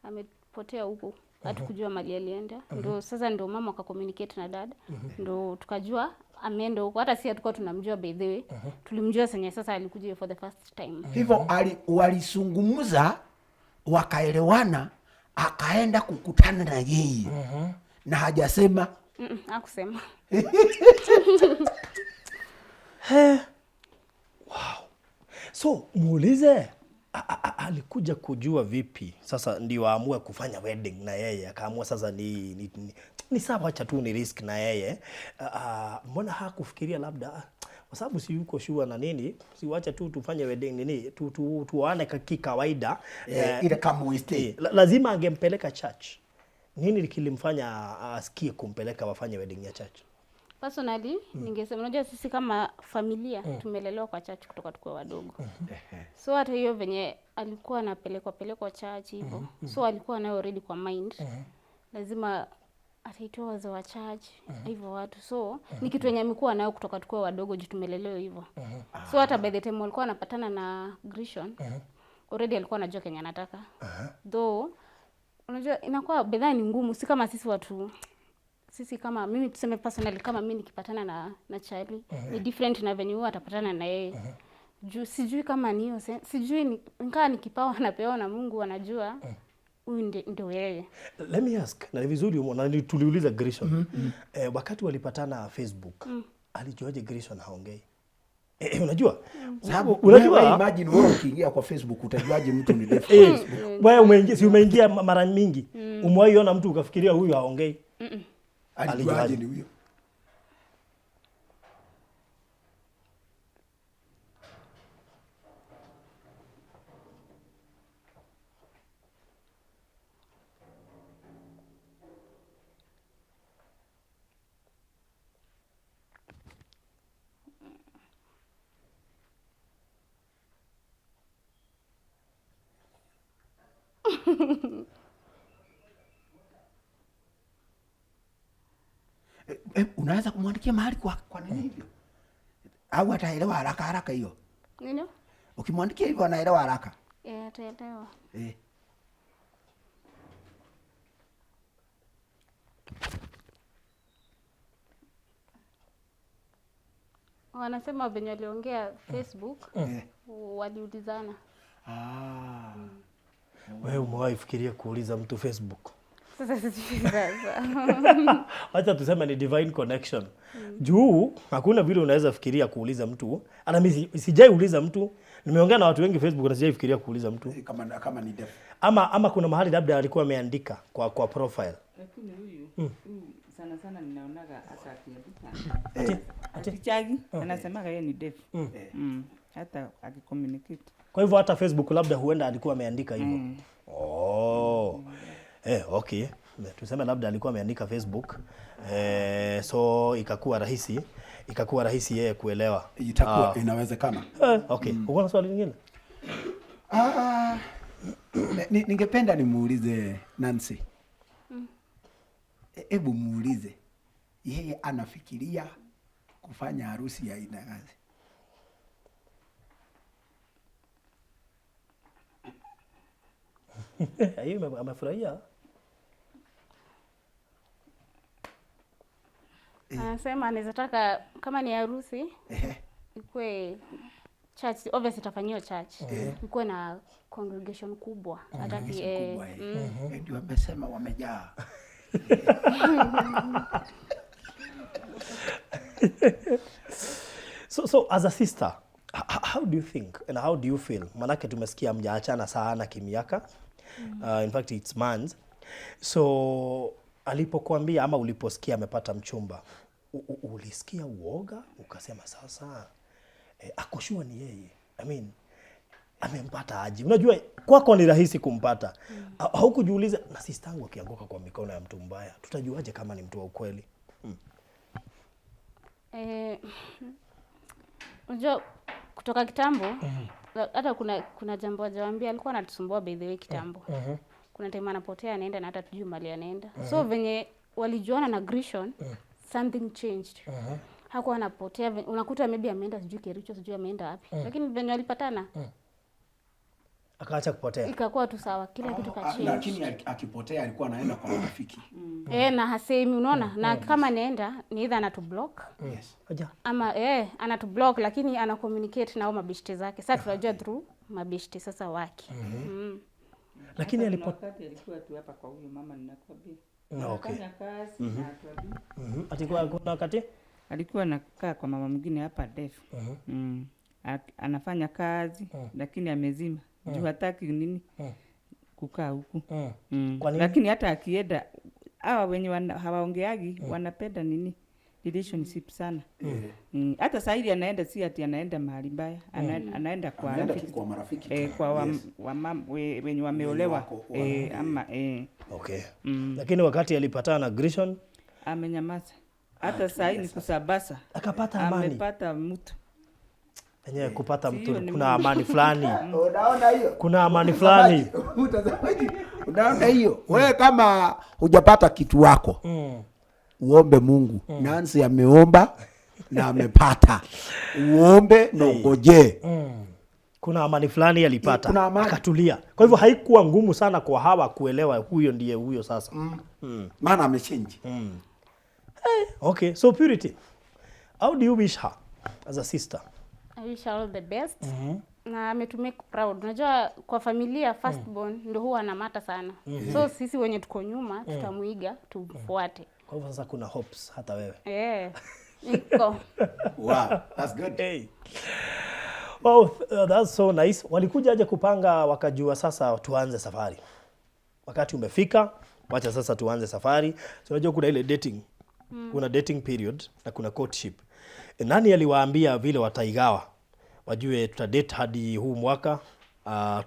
amepotea huku, hatukujua mali alienda. Ndio sasa ndio mama akacommunicate na dad. Ndio tukajua ameenda huko. Hata si hatukuwa tunamjua by the way. Tulimjua senye sasa alikuja for the first time. Hivyo walizungumza wakaelewana, akaenda kukutana na yeye. Na hajasema. Hakusema. Wow. So muulize alikuja kujua vipi sasa ndio aamue kufanya wedding na yeye, akaamua sasa ni sawa, acha tu ni risk na yeye. Mbona hakufikiria labda kwa sababu si yuko sure na nini, si wacha tu tufanye wedding nini, tuane kikawaida. Ile kama we stay. Lazima angempeleka church. Nini kilimfanya asikie kumpeleka wafanye wedding ya church? Personally, ningesema unajua sisi kama familia tumelelewa kwa church kutoka tukiwa wadogo. So hata hiyo venye alikuwa anapelekwa pelekwa church hivyo. So alikuwa nayo already kwa mind. Lazima ataitwa wazee wa church hivyo watu. So ni kitu yenye amekuwa nayo kutoka tukiwa wadogo juu tumelelewa hivyo. So hata by the time walikuwa wanapatana na Grishon, already alikuwa anajua kenye anataka. Though unajua inakuwa bidhaa ni ngumu, si kama sisi watu, sisi kama mimi tuseme personally kama mimi nikipatana na Charlie ni different na venye huwa atapatana na yeye. Juu sijui kama ni hiyo sijui nikaa ni kipawa anapewa na Mungu, anajua huyu ndio yeye. Let me ask, na ni vizuri na tuliuliza Grishon. Wakati walipatana Facebook, alijuaje Grishon haongei? Unajua? Sababu Unajua? Imagine wewe ukiingia kwa Facebook utajuaje mtu ni deaf? Wewe umeingia, si umeingia mara mingi. Umewahi ona mtu ukafikiria huyu haongei? Alijuaje ni huyo? Unaweza kumwandikia mahali kwa nini hivyo? Au ataelewa haraka haraka hiyo? Nini? Ukimwandikia hivyo anaelewa haraka. Ataelewa. Wanasema venye waliongea Facebook, waliulizana. Wewe umewahi fikiria kuuliza mtu Facebook? Sasa sijui sasa. Wacha tuseme ni divine connection. Juu hakuna vile unaweza fikiria kuuliza mtu. Ana mimi sijai uliza mtu. Nimeongea na watu wengi Facebook na sijai fikiria kuuliza mtu. Kama ni deaf. Ama kuna mahali labda alikuwa ameandika kwa profile. Lakini huyu sana sana ninaonaga hata akiandika. Akichagi anasemaga yeye ni deaf. Hata akicommunicate. Kwa hivyo hata Facebook labda huenda alikuwa ameandika hivyo. Oh. Okay. Tuseme labda alikuwa ameandika Facebook. So ikakuwa rahisi yeye kuelewa. Itakuwa inawezekana. Okay. Uko na swali lingine? Ningependa nimuulize Nancy. Hebu muulize yeye anafikiria kufanya harusi ya aina gani? Hiyo amefurahia. Anasema anaweza taka kama ni harusi ikuwe church, obviously itafanyiwa church. Ikuwe na congregation kubwa. Hataki Kubwa, Ndio amesema wamejaa. So as a sister, how do you think and how do you feel? Manake tumesikia mjaachana sana kimiaka. In fact it's months. So alipokuambia ama uliposikia amepata mchumba, ulisikia uoga ukasema sasa ako sure ni yeye? I mean, amempata aje? Unajua kwako ni rahisi kumpata. Haukujiuliza na sister yangu akianguka kwa mikono ya mtu mbaya, tutajuaje kama ni mtu wa ukweli? Unajua kutoka kitambo hata kuna jambo hajawaambia, alikuwa anatusumbua by the way kitambo. Kuna time anapotea anaenda na hata tujui mahali anaenda. So venye walijuana na Grishon, something changed. Hakuwa anapotea, unakuta maybe ameenda sijui Kericho, sijui ameenda wapi. Lakini venye walipatana, Akaacha kupotea. Ikakuwa tu sawa, kila kitu ka change. Lakini akipotea alikuwa anaenda kwa marafiki. Na hasemi, unaona? Na kama anaenda ni either anatublock Aja. ama anatublock, lakini ana communicate na hao mabeshte zake. Sasa tunajua through mabeshte sasa wake. Lakini Hata alipo kuna wakati alikuwa tu hapa kwa huyo mama ninakwambia. Okay. Anafanya kazi na atuambie. Ati kuna wakati Alikuwa anakaa kwa mama mwingine hapa deaf. Anafanya kazi lakini amezima. Juu hataki nini kukaa huku. Kwa nini? Lakini hata akienda hawa wenye hawaongeagi wanapenda nini relationship sana. Hata saa hili anaenda, si ati anaenda mahali mbaya, anaenda kwa Anaenda tu rafiki kwa marafiki. Kwa wenye wameolewa wako, ama Okay. Lakini wakati alipatana na Grishon amenyamaza. Hata saa hii ni kusabasa. Akapata amani. Amepata mtu. Enyewe kupata mtu Sio, ni kuna amani fulani. Unaona hiyo? Kuna amani fulani. Mtazamaji, unaona hiyo? Wewe kama hujapata kitu wako, uombe Mungu. Nancy ameomba na amepata. Uombe na ungojee. Kuna amani fulani alipata. Kuna amani. Akatulia. Kwa hivyo haikuwa ngumu sana kwa hawa kuelewa huyo ndiye huyo sasa. Maana amechange. Okay, so Purity, how do you wish her as a sister? I wish her all the best. Na ametumake proud. Unajua kwa familia first born ndio huwa anamata sana. So sisi wenye tuko nyuma tutamuiga tumfuate. Kwa hivyo sasa kuna hopes hata wewe. Iko. Wow, that's good. Hey. Wow, that's so nice. Walikuja aje kupanga wakajua sasa tuanze safari. Wakati umefika, wacha sasa tuanze safari. So unajua kuna ile dating. Kuna dating period na kuna courtship. Nani aliwaambia vile wataigawa? Wajue tutadate hadi huu mwaka,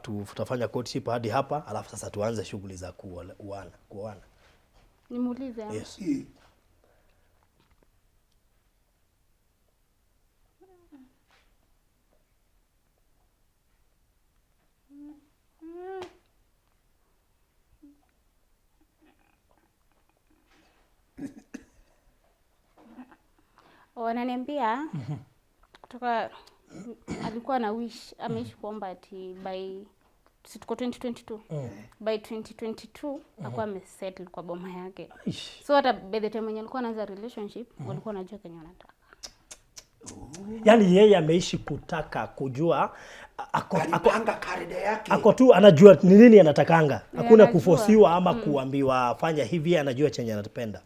tutafanya courtship hadi hapa, alafu sasa tuanze shughuli za kuoana. Nimuulize ama? Yes. Wananiambia kutoka alikuwa na wish ameishi kuomba ati by, si tuko 2022, by 2022 akuwa amesettle kwa boma yake. Aish. So hata by the time wenye alikuwa anaanza relationship, walikuwa wanajua kenye wanataka. Yaani yeye ameishi kutaka kujua ako, Alipanga karida yake. ako tu anajua ni nini anatakanga. Hakuna anajua. kufosiwa ama kuambiwa fanya hivi, anajua chenye anapenda.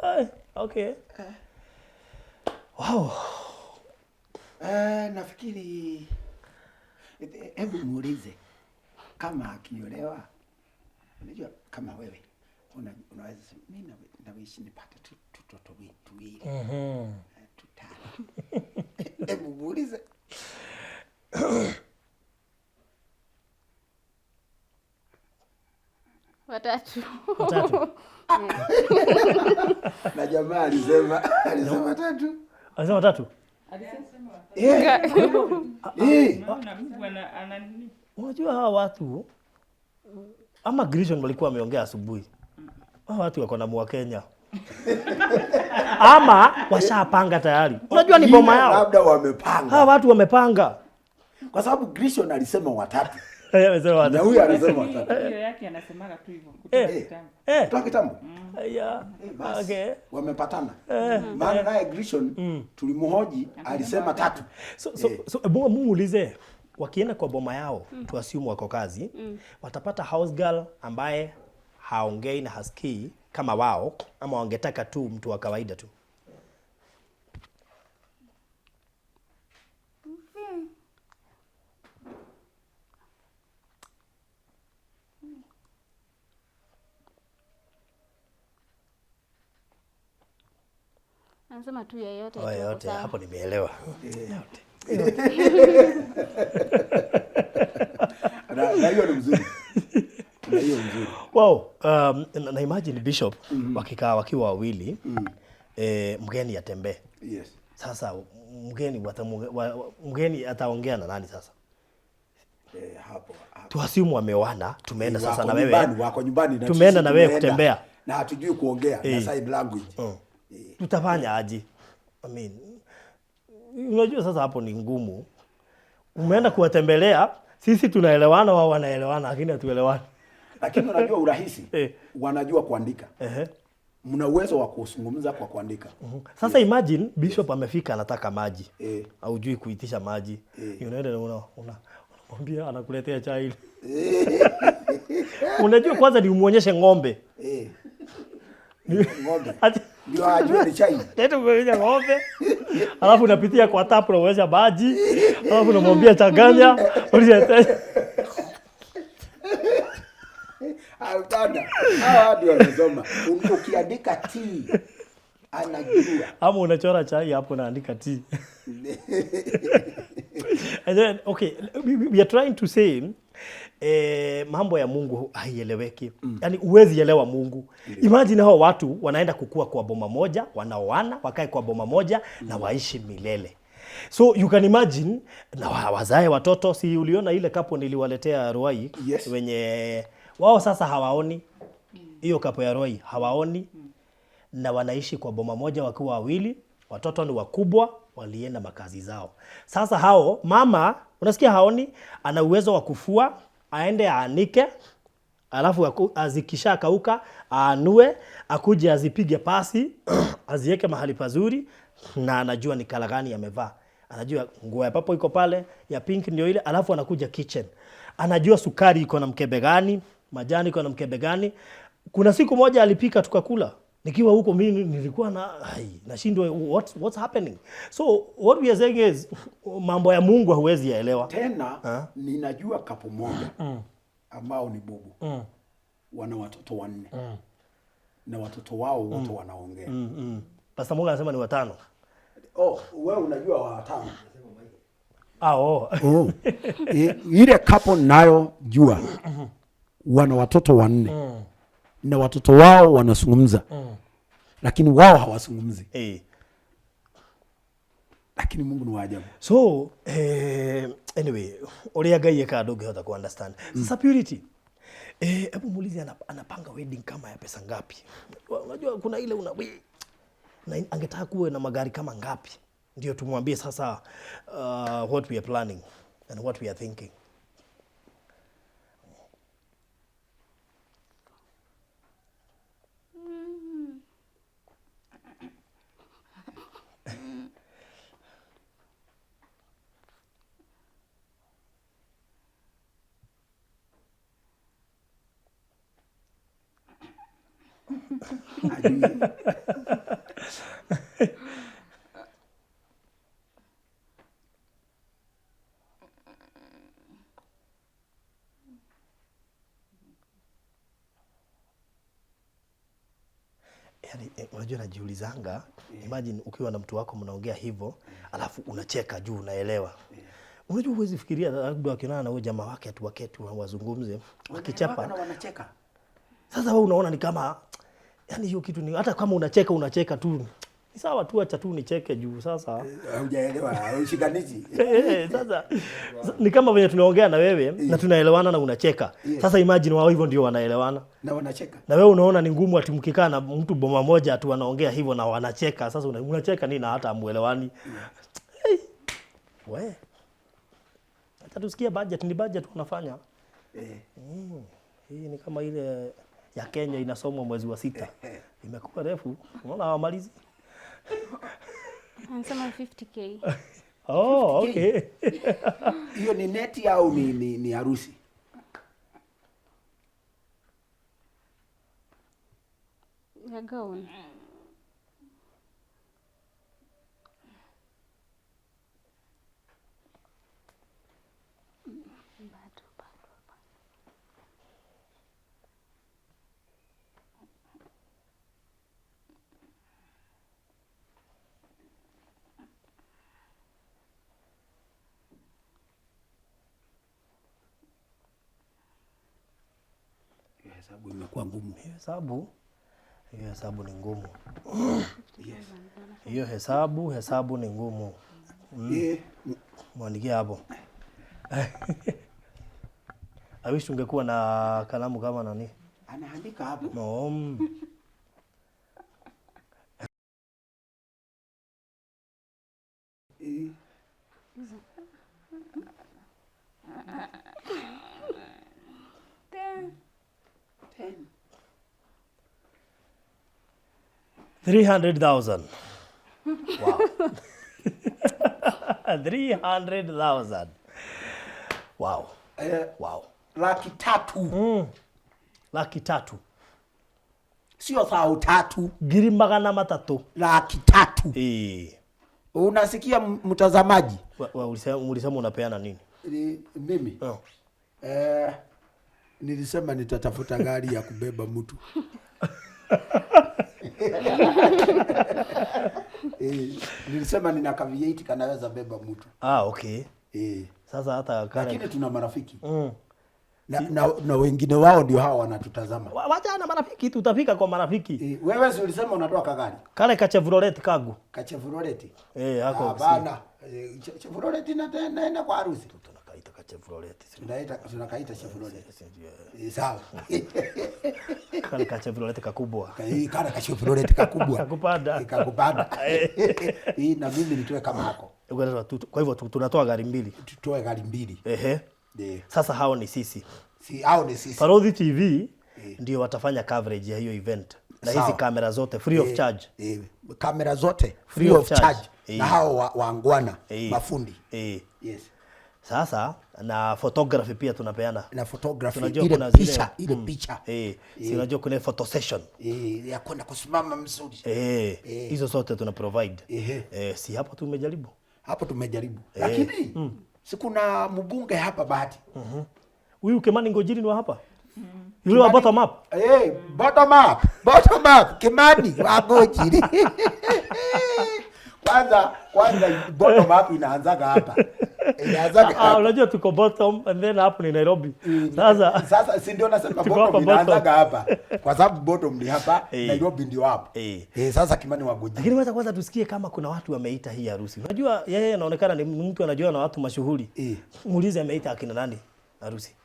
Ay, okay. Wow. Nafikiri hebu muulize kama akiolewa, unajua kama wewe unaweza sema mimi nawishi nipate tu tutoto tuwili, tutano. Hebu muulize. Watatu. Watatu. Na jamaa alisema tatu. Anasema watatu. Unaona Mungu ana nini? Unajua hawa watu ama Grishon walikuwa wameongea asubuhi. Hawa watu wako na mwa Kenya. Ama washapanga tayari. Unajua ni boma yao. Labda wamepanga. Hawa watu wamepanga. Kwa sababu Grishon alisema watatu. Yeye amesema Na watatu. huyu alisema watatu. Hiyo yake anasemaga tu hivyo kutoka kitambo. Kutoka kitambo. Yeah. Basi, Okay. wamepatana. Maana naye Grishon tulimhoji alisema tatu. So hebu muulize wakienda kwa boma yao, tuassume wako kazi, watapata house girl ambaye haongei na hasikii kama wao, ama wangetaka tu mtu wa kawaida tu? Anasema tu yeyote. Oh, Tu ako yote sawa. hapo nimeelewa. Na hiyo ni mzuri. Na hiyo mzuri. Wow, na imagine Bishop wakikaa wakiwa wawili, mgeni atembee. Yes. Sasa mgeni mgeni ataongea na nani sasa? Hapo. Hapo. Tuasimu wameoana, tumeenda sasa Wako na wewe. nyumbani, wako nyumbani na Tumeenda sisi na wewe tumeenda. kutembea. Na hatujui kuongea na sign language. Tutafanya aje? I mean, unajua sasa hapo ni ngumu. Umeenda kuwatembelea, sisi tunaelewana, wao wanaelewana, lakini hatuelewani. Lakini unajua urahisi. Wanajua kuandika. Mna uwezo wa kuzungumza kwa kuandika. Sasa imagine Bishop amefika anataka maji. Haujui kuitisha maji. Unaenda na unamwambia anakuletea chai. Unajua kwanza ni umuonyeshe ng'ombe. Ng'ombe. Ndio ajue ni chai. Tena umeonyesha ng'ombe. Alafu unapitia kwa tap unaonyesha maji. Alafu unamwambia changanya. Uliletea. Hapana. Hawa watu wamesoma. Ukiandika T anajua. Ama unachora chai hapo unaandika T. And then, okay, we are trying to say mambo ya Mungu haieleweki. Yaani huwezi elewa Mungu. Imagine hao watu wanaenda kukua kwa boma moja, wanaoana, wakae kwa boma moja na waishi milele. So you can imagine na wazae watoto. Si uliona ile kapo niliwaletea Ruai? Yes. Wenye wao sasa hawaoni. Hiyo kapo ya Ruai hawaoni. Na wanaishi kwa boma moja wakiwa wawili, watoto ni wakubwa, walienda makazi zao. Sasa hao mama, unasikia haoni, ana uwezo wa kufua, aende aanike, alafu azikisha kauka, aanue, akuje azipige pasi, aziweke mahali pazuri, na anajua ni kala gani amevaa. Anajua nguo ya papo iko pale, ya pink ndio ile, alafu anakuja kitchen. Anajua sukari iko na mkebe gani, majani iko na mkebe gani. Kuna siku moja alipika tukakula. Nikiwa huko mimi nilikuwa na nashindwa what's happening. So what we are saying is mambo ya Mungu huwezi yaelewa. Tena ninajua kapo moja ambao ni bubu. Wana watoto 4. Na watoto wao wote wanaongea. Pastor Mungu anasema ni 5. Oh, wewe unajua wa 5. Oh. Oh. Ile kapo nayo jua. Wana watoto 4. Na watoto wao wanazungumza. Lakini wao hawazungumzi. Lakini Mungu ni wa ajabu. So, anyway, uria Ngai ekaga ndũngĩhota ku understand. Sasa Purity, hebu muulize anapanga wedding kama ya pesa ngapi? Unajua kuna ile una Na angetaka kuwe na magari kama ngapi? Ndio tumwambie sasa what we are planning and what we are thinking. Hajui. Yani, unajua najiulizanga, imagine ukiwa na mtu wako mnaongea hivyo, alafu unacheka juu unaelewa. Unajua huwezi fikiria labda wakionana na huyo jamaa wake ati waketi wazungumze wakichapa. Na wanacheka. Sasa wewe unaona ni kama yani hiyo kitu ni hata kama unacheka unacheka tu. Ni sawa tu, acha tu nicheke juu sasa. Hujaelewa, haushikanishi. Sasa ni kama venye tunaongea na wewe na tunaelewana na unacheka. Sasa imagine wao hivyo ndio wanaelewana. Na wanacheka. Na wewe unaona ni ngumu ati mkikaa na mtu boma moja ati wanaongea hivyo na wanacheka. Sasa unacheka nini na hata hamuelewani? Hey. We. Hata tusikie budget ni budget wanafanya. Hii ni kama ile ya Kenya inasomwa mwezi wa 6. Imekuwa refu. Unaona hawamalizi? Anasema 50k. Oh, okay. Hiyo ni neti au ni harusi? Ya gown. Bado. Hesabu imekuwa ngumu. Hiyo hesabu ni ngumu. Hiyo hesabu ni ngumu. Mwandikie hapo. I wish ungekuwa na kalamu kama nani. Anaandika hapo. No. 10. 300,000. Wow. 300,000. Wow. Wow. 300,000. 300,000. Sio 3,000. 300,000. 300,000. Unasikia mtazamaji? Ulisema unapeana nini? Mimi? Oh. Nilisema nitatafuta gari ya kubeba mtu. Nilisema nina ka V8 kanaweza beba mtu. Okay. Sasa hata kale Lakini tuna marafiki. Na wengine wao ndio hao wanatutazama. Wacha na marafiki, tutafika kwa marafiki. Wewe si ulisema unatoa kagari? Kale ka Chevrolet kagu. Ka Chevrolet. Hako. Bana. Chevrolet inaenda kwa harusi. Tunakaita ka Chevrolet. Tunakaita Chevrolet. Sawa. Kale ka Chevrolet kakubwa. Kale ka Chevrolet kakubwa. Kakupanda. Kakupanda. Na mimi nitoe kama hako. Kwa hivyo tunatoa gari mbili. Tutoe gari mbili. Ehe. Sasa hao ni sisi. Si hao ni sisi. Parodi TV ndio watafanya coverage ya hiyo event. Na hizi kamera zote free of charge. Kamera zote free free of of charge. charge. Na hao waangwana mafundi. Yes. Sasa na photography pia tunapeana. Na photography Tunajua ile kuna zile picha, ile picha. Si unajua kuna photo session. Ya kwenda kusimama mzuri. Hizo zote tuna provide. Si hapo tumejaribu. Hapo tumejaribu. Lakini si kuna mbunge hapa Bahati. Huyu Kimani Ngojiri ni wa hapa? Yule wa bottom up. Bottom up. Bottom up. Kimani wa Ngojiri. Kwanza bottom up inaanzaga hapa. Inaanzaga hapa. Unajua tuko bottom and then hapo ni Nairobi. Sasa si ndio nasema tuko bottom hapa bottom. inaanzaga hapa. Kwa sababu bottom ni hapa, Nairobi ndio hapo. Sasa Kimani wa Ngojiri. Lakini wacha kwanza tusikie kama kuna watu wameita hii harusi. Unajua yeye anaonekana ni mtu anajua na watu mashuhuri. Muulize ameita akina nani harusi.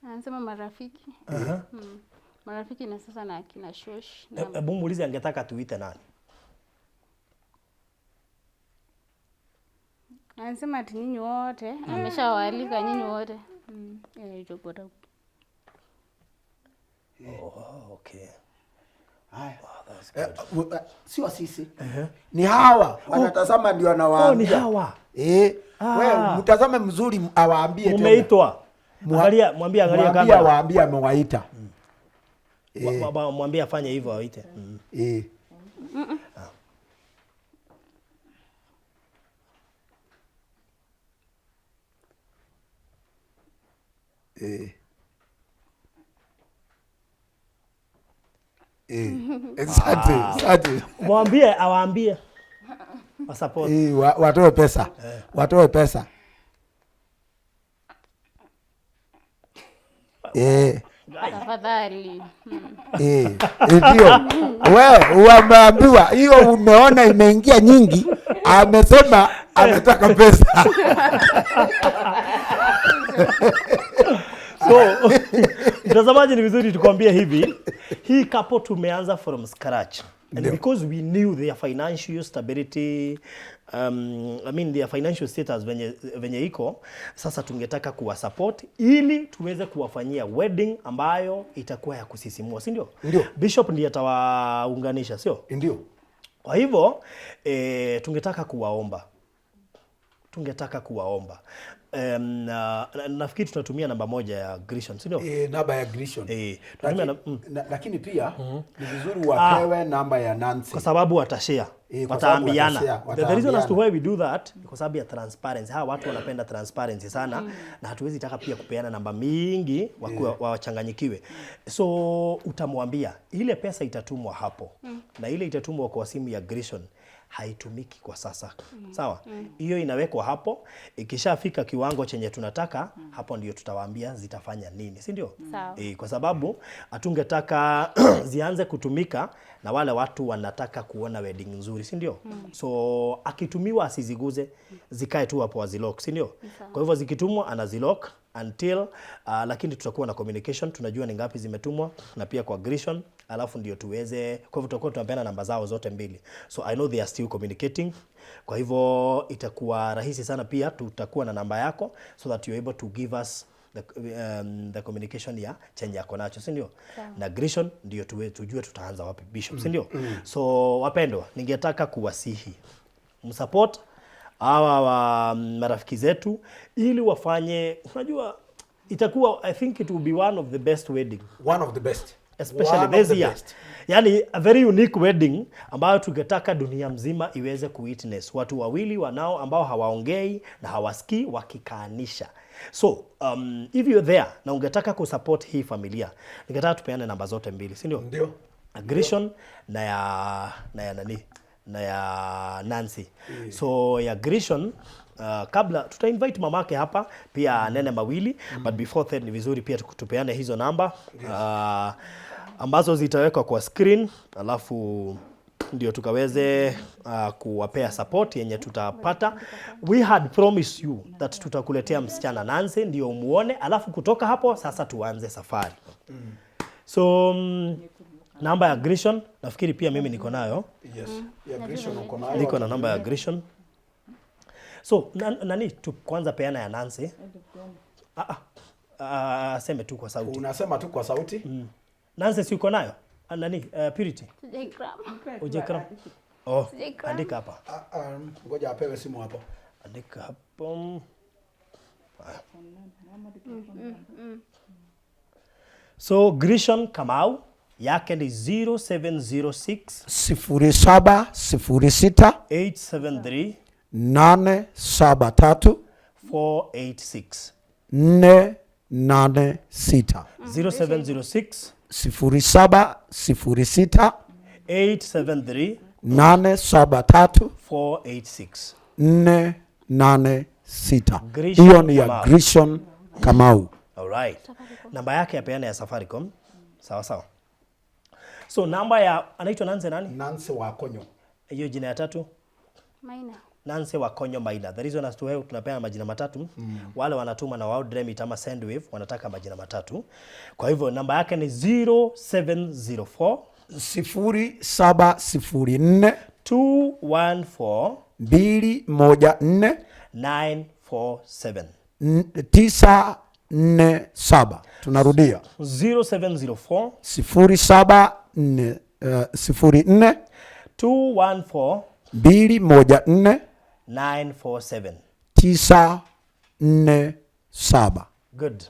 Anasema marafiki. Marafiki na sasa na akina shosh na Hebu muulize angetaka tuite nani? Anasema ati nyinyi wote ameshawaalika nyinyi wote. Eh, Oh, okay. Haya. Sio sisi. Ni hawa wanatazama ndio Oh, ni anawaambia. hawa. Eh, Ah. wewe mtazame mzuri awaambie tena. Mumeitwa. Angalia, mwambie angalia Mwambie kamera. awaambie amewaita. Mwambie afanye hivyo awaite. Mm. Eh. Eh. Eh. Asante, asante. Mwambie awaambie. Wasupport. Eh, watoe pesa. Watoe pesa. Eh. Tafadhali. Eh, ndio. We wameambiwa hiyo, umeona imeingia nyingi, amesema ametaka pesa. So, mtazamaji, ni vizuri tukwambie hivi, hii couple tumeanza from scratch. And Ndio. because we knew their financial stability, I mean their financial status venye iko sasa, tungetaka kuwasupport ili tuweze kuwafanyia wedding ambayo itakuwa ya kusisimua, si ndio? Ndio. Bishop ndiye atawaunganisha, sio? Ndio. Kwa hivyo tungetaka kuwaomba nafikiri tutatumia namba moja ya Grisham, si ndio? Namba ya Grisham. Tunatumia Lakini pia ni vizuri wapewe namba ya Nancy. Kwa sababu watashare, Kwa sababu wataambiana. watashare, The reason as to wataambiana. why we do that ni kwa sababu ya transparency. Hawa watu wanapenda transparency sana na hatuwezi taka pia kupeana namba mingi wakuwa wachanganyikiwe. So utamwambia ile pesa itatumwa hapo na ile itatumwa kwa simu ya Grisham haitumiki kwa sasa. Sawa? Hiyo inawekwa hapo, ikishafika kiwango chenye tunataka, hapo ndio tutawaambia zitafanya nini, si ndio? Sawa. Kwa sababu hatungetaka zianze kutumika na wale watu wanataka kuona wedding nzuri, si ndio? So akitumiwa asiziguze, zikae tu hapo azilock, si ndio? Kwa hivyo zikitumwa anazilock until lakini tutakuwa na communication, tunajua ni ngapi zimetumwa na pia kwa Grisham, alafu ndio tuweze. Kwa hivyo tutakuwa tunapeana namba zao zote mbili, so I know they are still communicating. Kwa hivyo itakuwa rahisi sana, pia tutakuwa na namba yako so that you're able to give us the communication ya chenye yako nacho, si ndio? Na Grisham ndio tujue tutaanza wapi Bishop, si ndio? So wapendwa, ningetaka kuwasihi msupport hawa wa marafiki zetu ili wafanye, unajua itakuwa, I think it will be one of the best wedding One of the best. especially One of this the year. best. Yani a very unique wedding ambayo tungetaka dunia mzima iweze kuwitness, watu wawili wanao ambao hawaongei na hawasikii wakikaanisha. So if you're there na ungetaka kusupport hii familia, ningetaka tupeane namba zote mbili, si ndio? Ndio. Grisham na ya nani na ya Nancy. So ya Grisham kabla tuta invite mamake hapa pia nene mawili, but before that ni vizuri pia tupeane hizo namba ambazo zitawekwa kwa screen, alafu ndio tukaweze kuwapea support yenye tutapata. We had promised you that tutakuletea msichana Nancy ndio umuone, alafu kutoka hapo sasa tuanze safari. So namba ya Grisham nafikiri pia mimi niko nayo. Yes. Ya Grisham uko nayo. Niko na namba ya Grisham. So nani tu kwanza peana ya Nancy. Aseme tu kwa sauti. Unasema tu kwa sauti. Nancy si uko nayo? Nani Purity? Sijaikram. Ujekram. Oh, Sijaikram. andika hapa. Ngoja apewe simu hapo. Andika hapo. So Grisham Kamau yake ni 0706 0706 873 873 486. 486. 0706 0706 873 873 486. 486. Grisham Hiyo ni ya Kamau. Grisham Kamau. Alright. Namba yake yapeana ya Safaricom. Sawa sawa. So namba ya anaitwa Nancy nani? Nancy Wakonyo. Hiyo jina ya tatu? Maina. Nancy Wakonyo Maina. The reason as to why tunapeana majina matatu, wale wanatuma na World ama Sendwave wanataka majina matatu. Kwa hivyo namba yake ni 0704 0704 214 214 947. 947. Tunarudia 0704 0704 04 214 214 947. 947. Good.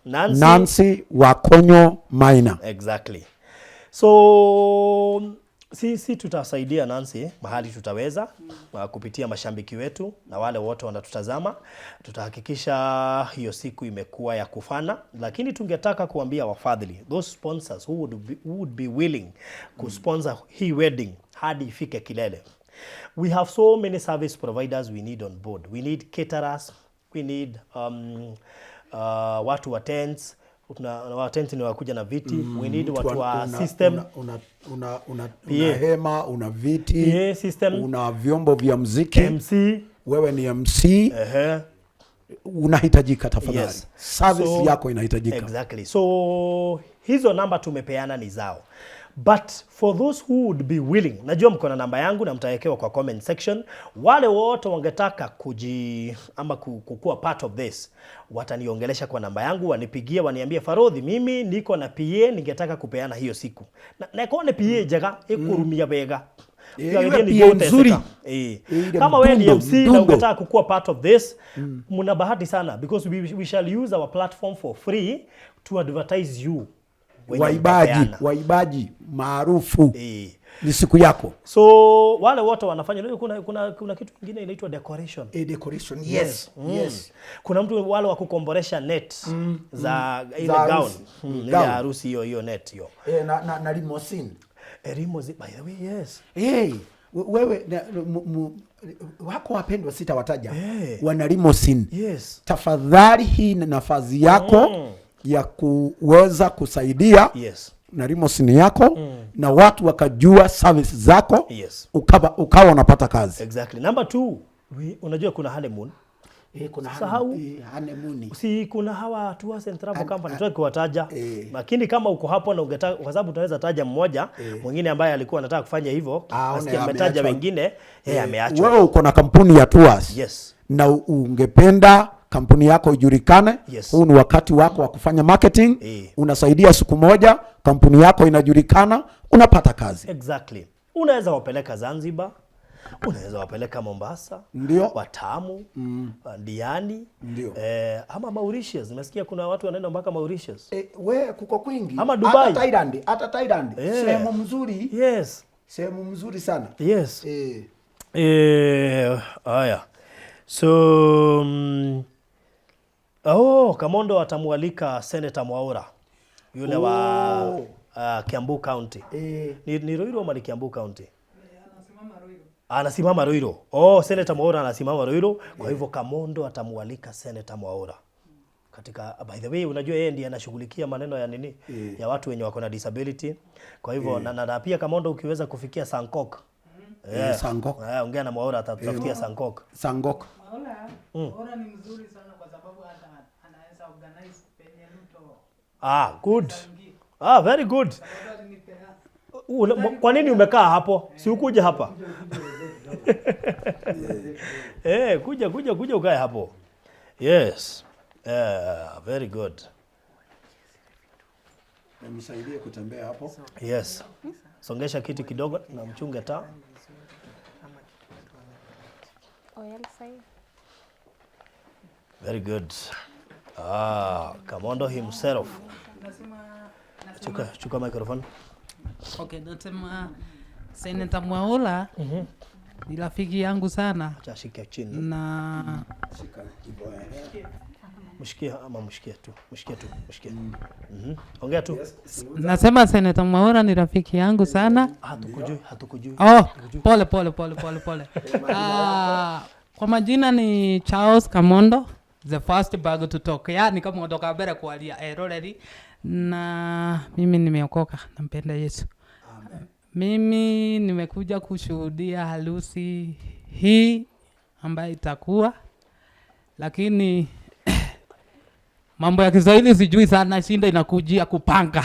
Nancy, Nancy Wakonyo Maina. Exactly. So sisi tutasaidia Nancy mahali tutaweza, kupitia mashabiki wetu na wale wote wanatutazama. Tutahakikisha hiyo siku imekuwa ya kufana, lakini tungetaka kuambia wafadhili, those sponsors who would be willing kusponsor hii wedding hadi ifike kilele. We have so many service providers we need on board. We need caterers, we need watu wa tents, wa tent ni wakuja na viti, we need watu wa system Una PA. Una hema, una viti, PA system. Una vyombo vya mziki, MC. Wewe ni MC, unahitajika tafadhali. Service yako inahitajika. Exactly. So hizo namba tumepeana ni zao. But for those who would be willing, najua mko na namba yangu na mtawekewa kwa comment section. Wale wote wangetaka kuji ama kukuwa part of this, wataniongelesha kwa namba yangu, wanipigie, waniambie, "Farodhi, mimi niko na PA ningetaka kupeana hiyo siku." Na kone PA njega ikurumia wega. Iwe PA nzuri. Ile Kama wewe ni mdundo, MC na mdundo. ungetaka kukuwa part of this, mna bahati sana because we shall use our platform for free to advertise you wenye Waibaji, mtapeana. Waibaji maarufu. Ni siku yako. So wale wote wanafanya, unajua kuna kitu kingine inaitwa decoration. A decoration. Yes. Yes. Kuna mtu wale wa kukomboresha net za ile Za gown, harusi. ile Gown. harusi, hiyo hiyo net hiyo. Na limousine. Limousine, by the way, yes. Hey, wewe wako wapendwa sitawataja. Wana limousine. Tafadhali, hii ni nafasi yako ya kuweza kusaidia na limousine yako na watu wakajua service zako, ukawa unapata kazi. Exactly. Number two, unajua kuna honeymoon. Kuna Sahau. Honeymoon. Si kuna hawa Tours and Travel Company, tutaki kuwataja. Lakini kama uko hapo na ungetaka, kwa sababu tunaweza taja mmoja mwingine ambaye alikuwa anataka kufanya hivyo, Aone nasikia ametaja ameachwa. wengine, yeye ameachwa. Wewe uko na kampuni ya tours na ungependa kampuni yako ijulikane, huu ni wakati wako wa kufanya marketing. Unasaidia siku moja, kampuni yako inajulikana, unapata kazi. Exactly. Unaweza wapeleka Zanzibar, unaweza wapeleka Mombasa, Watamu, Diani, ama Mauritius. Nimesikia kuna watu wanaenda mpaka Mauritius. We kuko kwingi. Ama Dubai. Hata Thailand, hata Thailand. Sehemu mzuri, sehemu mzuri sana. Haya. So oh, Kamondo atamwalika Senator Mwaura yule wa Kiambu County. Ni Ruiru ama ni Kiambu County? Anasimama Ruiru. Oh, Senator Mwaura anasimama Ruiru. Kwa hivyo Kamondo atamwalika Senator Mwaura. Katika, by the way, unajua yeye ndiye anashughulikia maneno ya nini? Ya watu wenye wako na disability. Kwa hivyo na pia Kamondo ukiweza kufikia Sankok. Sangok. Ongea na Mwaura atatutafutia Sankok. Sangok. Mwaura ni mzuri sana kwa sababu hata anaweza organize penye Ruto. Ah, good. Ah, very good. Sababu alinipea Kwa nini umekaa hapo? Si ukuja hapa? Kuja kuja kuja ukae hapo. Yes. Very good. Msaidie kutembea hapo. Yes. Songesha kiti kidogo na mchunge taa. Oil side. Very good. Ah, Kamondo himself. Nasema Chuka, chuka microphone. Okay, nasema Senator Mwaura ni rafiki yangu sana Acha ashike chini. Na Shika hivyo, eh. Mshikie ama mshikie tu. Mshikie tu. Mshikie. Ongea tu. Nasema Senator Mwaura ni rafiki yangu sana. Hatukujui, hatukujui. Oh, pole pole pole pole pole. Ah, kwa majina ni Charles Kamondo, the first bag to talk. Yani kama ka mbere kwaria eroreri na mimi nimeokoka, nampenda Yesu. Mimi nimekuja kushuhudia harusi hii ambayo itakuwa, lakini mambo ya Kiswahili sijui sana, shinda inakujia kupanga.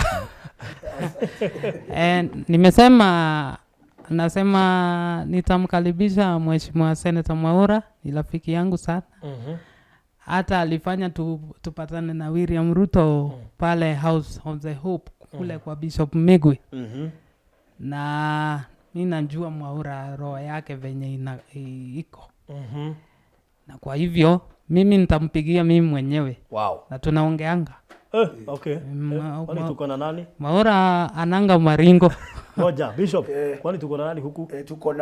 Nimesema nasema nitamkaribisha Mheshimiwa Senator Mwaura, ni rafiki yangu sana. Hata alifanya tupatane na William Ruto pale House of the Hope kule kwa Bishop Migwi. Na mi najua Mwaura roho yake venye iko. Na kwa hivyo mimi nitampigia mimi mwenyewe. Wow. Na tunaongeanga. Okay. Kwani tuko na nani? Mwaura ananga maringo. Ngoja Bishop, kwani tuko na nani huku? Tuko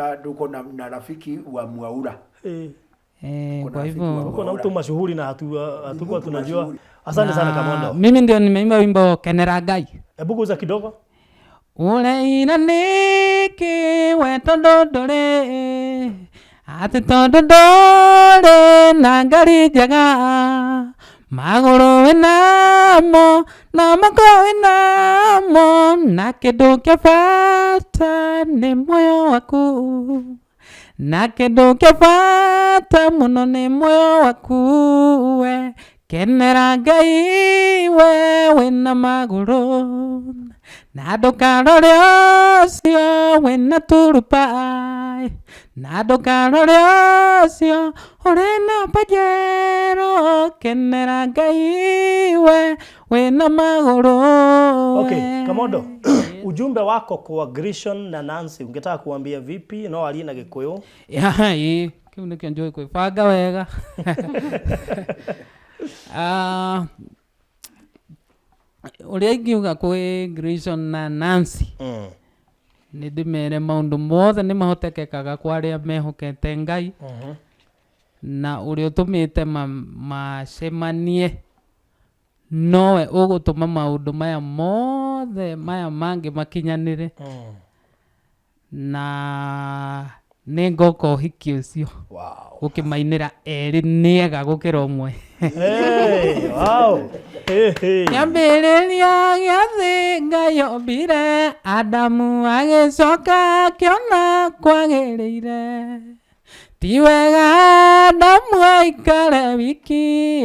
na rafiki wa Mwaura. Kwa hivyo tuko na mtu mashuhuri na hatukuwa tunajua. Asante sana Kamondo. Mimi ndio nimeimba wimbo Kenera Ngai. Hebu guza kidogo. Ule ira niki we tondu nduri ati tondu nduri na ngari njega magũrũ wĩnamo na moko wĩnamo na kĩndũ kĩa bata nĩ muoyo waku na kĩndũ kĩa bata mũno nĩ muoyo waku we kenera Ngai we wĩna magũrũ na ndũkarore ũcio wĩna turubai na ndũkarore ũcio ũrĩ na pajero kenera Ngai we wĩna magũrũ. Okay, Kamondo, ujumbe wako kwa Grishon na Nancy ungetaka kuambia vipi? No arie na Gikuyu. Ya, kiu nĩkĩo njũĩ kwĩbanga wega. Ũrĩa ingiuga kwĩ Grishon na Nancy nĩ ndĩmere maũndũ mothe nĩ mahotekekaga kwa arĩa mehokete Ngai na ũrĩa ũtũmĩte macemanie nowe ũgũtũma maũndũ maya mothe maya mangĩ makinyanĩre na nĩ ngoka ũhiki ũcio. Wow. Gũkĩmainĩra erĩ nĩega gũkĩra ũmwe. Hey, wow. Hey, hey. Kĩambĩrĩria gĩa thĩ Ngai ombire Adamu agĩcoka akĩona kwagĩrĩire ti wega Adamu aikare wiki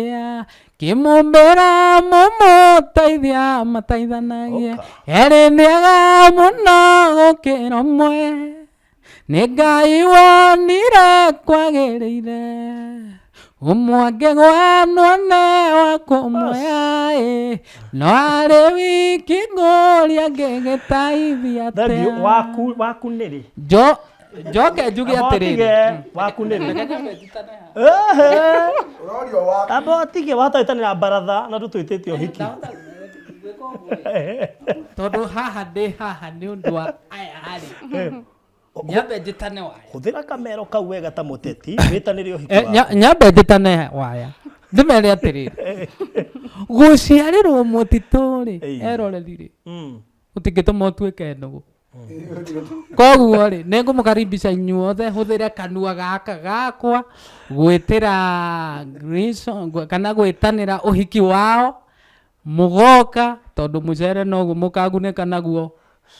kĩmũmbĩra mũmũteithia mateithanagie erĩ nĩega mũno gũkĩra ũmwe nĩ Ngai wonire kwagĩrĩire ũmwe angĩgwa nuone wa kũmũoya no arĩ wiki ngũria ngĩgĩteithia atĩa. Waku nĩrĩ? Njoke njuge atĩrĩrĩ. Waku nĩrĩ? Amba tige wahota baratha na ndũtwĩtĩte ũhiki. Tondũ haha ndĩ haha nĩ ũndũ wa aya arĩ. Nyambe njĩtane waya. Hũthĩra kamero kau wega ta mũteti wĩtanĩre ũhiki waku. Nyambe njĩtane waya. Ndĩmere atĩrĩrĩ. Gũciarĩrwo mũtitũ rĩ, eroreri rĩ. Gũtingĩtũma ũtuĩke nũgũ. Koguo rĩ, nĩ ngũmũkaribisha inyuothe hũthĩre kanua gaka gakwa gwĩtĩra Grishon kana gwĩtanĩra ũhiki wao mũgoka tondũ mũcere noguo mũkagunĩka naguo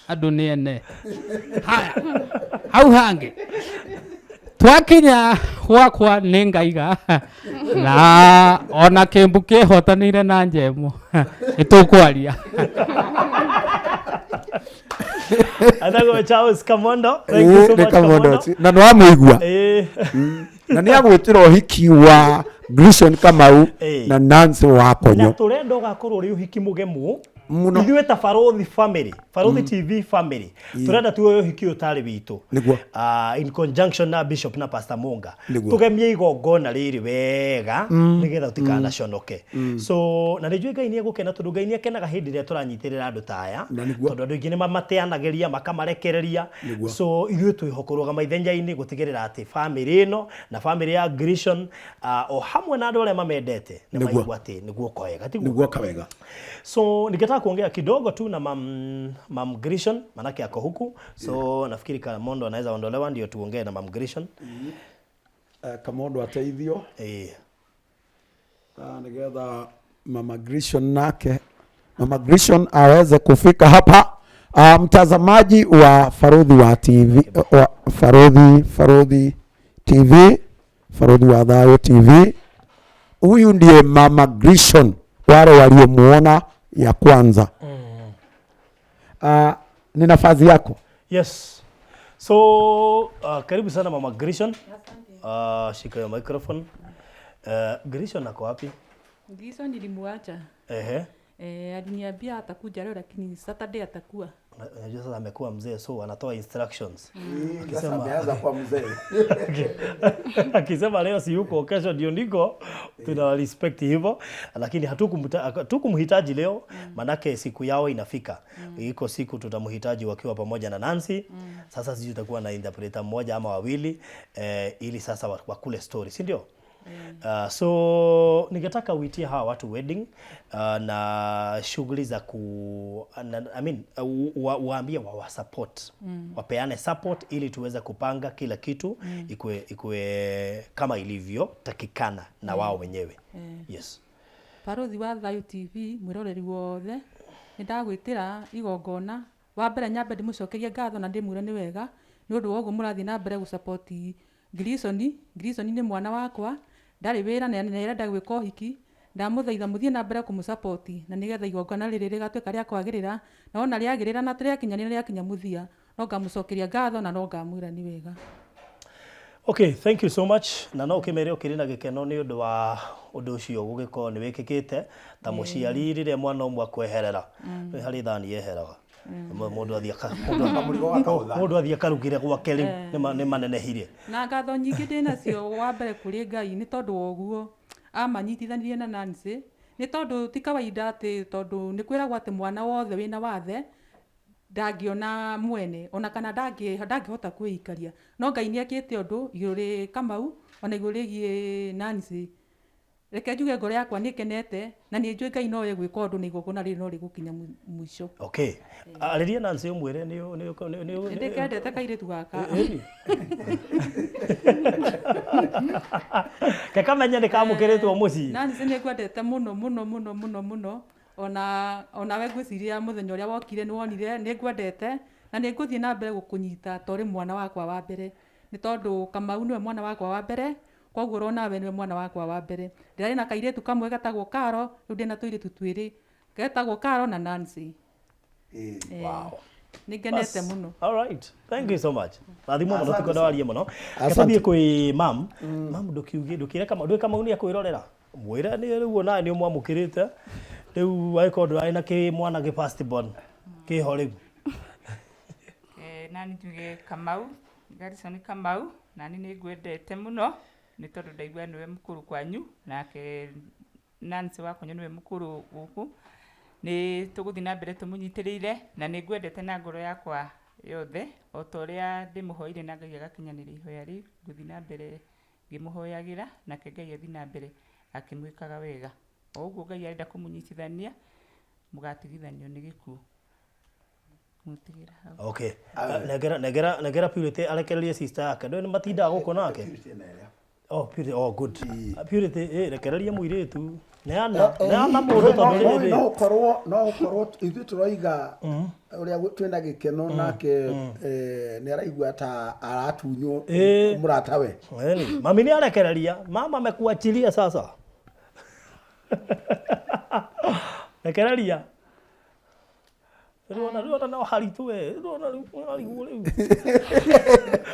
andũ nĩ ene. Haya, hau hangĩ twakinya gwakwa nĩ ngaiga na ona kĩmbu kĩhotanĩire na njemo nĩtũkwaria. Anago Charles Kamondo. Thank you so much Kamondo. Na nĩ wamũigua. Na nĩ agwĩtĩra ũhiki wa Grishon Kamau na Nancy Wakonyo. Na tũrenda ũgakorwo ũrĩ ũhiki mũgemu ithuĩ ta Barũthi family, Barũthi TV family, turenda tuoye ũhiki ũyũ tarĩ witũ. In conjunction na Bishop na Pastor Munga. Tugemie igongona rĩrĩ wega nĩgetha tũtikanaconoke. So na nĩnjũĩ Ngai nĩegũkena tondũ Ngai nĩakenaga hĩndĩ ĩrĩa tũranyitĩrĩra andũ ta aya tondũ andũ aingĩ nĩmamateanagĩria makamarekereria. So ithuĩ twĩho kũrũgama ithenya-inĩ gũtigĩrĩra atĩ family ĩno na family ya Grishon o hamwe na andũ arĩa mamendete nĩ maigua atĩ nĩguo kwega, tiguo? Nĩguo kawega. So ningetaka kuongea kidogo tu na Mam Grishon manake ako huku. So nafikiri Kamondo anaweza ondolewa ndio tuongee na Mam Grishon. Kamondo ateithio. Nigetha Mama Grishon nake Mama Grishon aweze kufika hapa. Mtazamaji wa Barũthi wa TV, wa Barũthi TV, Farodhi wa Thayo TV. Huyu ndiye Mama Grishon, wale waliomuona ya kwanza. Ni nafasi yako. Yes. So, karibu sana Mama Grishon. Shika hiyo microphone. Grishon ako wapi? Grishon nilimuacha. Ehe. Aliniambia atakuja leo lakini Saturday atakuwa. Unajua sasa amekuwa mzee, so anatoa instructions. Sasa ameanza kuwa mzee. Akisema leo si yuko, kesho ndio niko, tuna respect hivyo, lakini hatukumhitaji leo, manake siku yao inafika. Iko siku tutamhitaji wakiwa pamoja na Nancy. Sasa sisi tutakuwa na interpreter mmoja ama wawili, ili sasa wakule story, si ndio? So ningetaka uitie hawa watu wedding, na shughuli za ku na, I mean, waambie wa support, wapeane support ili tuweze kupanga kila kitu ikue kama ilivyotakikana na wao wenyewe. Yes. Barothi wa Thayo TV mwiroreri wothe nĩ ndagwĩtĩra igongona. Wa mbere nyambe ndĩmũcokerie ngatho na ndĩmwĩre nĩ wega nĩ ũndũ wa ũguo mũrathiĩ na mbere gũsupport Grishon. Grishon nĩ mwana wakwa, ndarĩ wĩra na nĩ arenda gwĩka ũhiki. Ndamũthaitha mũthiĩ na mbere kũmũsupport na nĩgetha igongona rĩrĩ rĩgatuĩka rĩa kwagĩrĩra, na wona rĩagĩrĩra na rĩakinya nĩ rĩakinya mũthia, no ngamũcokeria ngatho na no ngamwĩra nĩ wega. Okay, thank you so much. Na no ũkĩmere ũkĩrĩ na gĩkeno nĩ ũndũ wa ũndũ ũcio gũgĩkorwo nĩ wĩkĩkĩte ta mũciari rĩrĩa mwana ũmwe akweherera, nĩ harĩ thani yeheraga. Mũndũ athiĩ akarugĩre gwake rĩu nĩ manenehire. Na ngatho nyingĩ ndĩnacio wa mbere kũrĩ Ngai nĩ tondũ wa ũguo amanyitithanirie na Nancy, nĩ tondũ ti kawaida atĩ tondũ nĩ kwĩragwo atĩ mwana wothe wĩna wathe ndangĩona mwene ona kana ndangĩhota kwĩikaria, no Ngai nĩ ekĩte ũndũ igũrũ rĩ Kamau ona igũrũ rĩgiĩ Nancy. Reke njuge ngoro yakwa nĩ ĩkenete na nĩ njũĩ Ngai no egwĩka ũndũ na igongona rĩrĩ no rĩgũkinya mũico. Okay. Arĩria Nancy ũmwĩre nĩ ndĩkendete kairĩtu gaka. Kekamenya nĩ kamũkĩrĩtwo mũciĩ. Nancy nĩ ngwendete mũno mũno mũno mũno mũno, ona we ngwĩciria mũthenya ũrĩa wokire nĩ wonire nĩ ngwendete na nĩ ngũthiĩ na mbere gũkũnyita ta ũrĩ mwana wakwa wa mbere, nĩ tondũ Kamau nĩwe mwana wakwa wa mbere, koguo ũrona we nĩwe mwana wakwa wa mbere. Ndĩrarĩ na kairĩtu kamwe getagwo Karo, rĩu ndĩna tũirĩtu twĩrĩ getagwo Karo na Nancy. Wow. Nĩ ngenete mũno. All right. Thank you so much. Rathimwo mũno, tikwenda warie mũno. Reke tũthiĩ kwĩ mam. Mam, ndũkiuge, ndũkĩre Kamau, ndũĩ Kamau nĩ akwĩrorera. Mwĩre nĩ rĩu onawe nĩ ũmwamũkĩrĩte. Rĩu angĩkorwo ndũrarĩ na kĩmwana gĩ first born kĩho rĩu. Nani njuge Kamau, Garrison Kamau, nani nĩ ngwendete mũno nĩ tondũ ndaigua nĩwe mũkũrũ kwanyu, nake Nancy wakwa nĩwe mũkũrũ gũkũ. Nĩ tũgũthiĩ na mbere tũmũnyitĩrĩire na nĩ ngwendete na ngoro yakwa yothe o ta ũrĩa ndĩmũhoire na Ngai agakinyanĩria ihoya rĩu, ngũthiĩ na mbere ngĩmũhoyagĩra nake Ngai athiĩ na mbere akĩmwĩkaga wega. O ũguo Ngai arenda kũmũnyitithania mũgatigithanio nĩ gĩkuũ. Mũtigĩra hau. Okay. Negera Purity arekererie sister yake. Ndũĩ nĩ matindaga gũkũ nake? Oh, Purity, oh good. Purity, rekereria mũirĩtu. Neana mũndũ tondũ rĩrĩ. No ũkorwo ithuĩ tũroiga ũrĩa twĩna gĩkeno nake nĩ araigua ta aratunywo mũratawe. Mami nĩ arekereria. Mama amekuachilia sasa. Rekereria. Rĩu no haritũ we. Rĩu rĩu.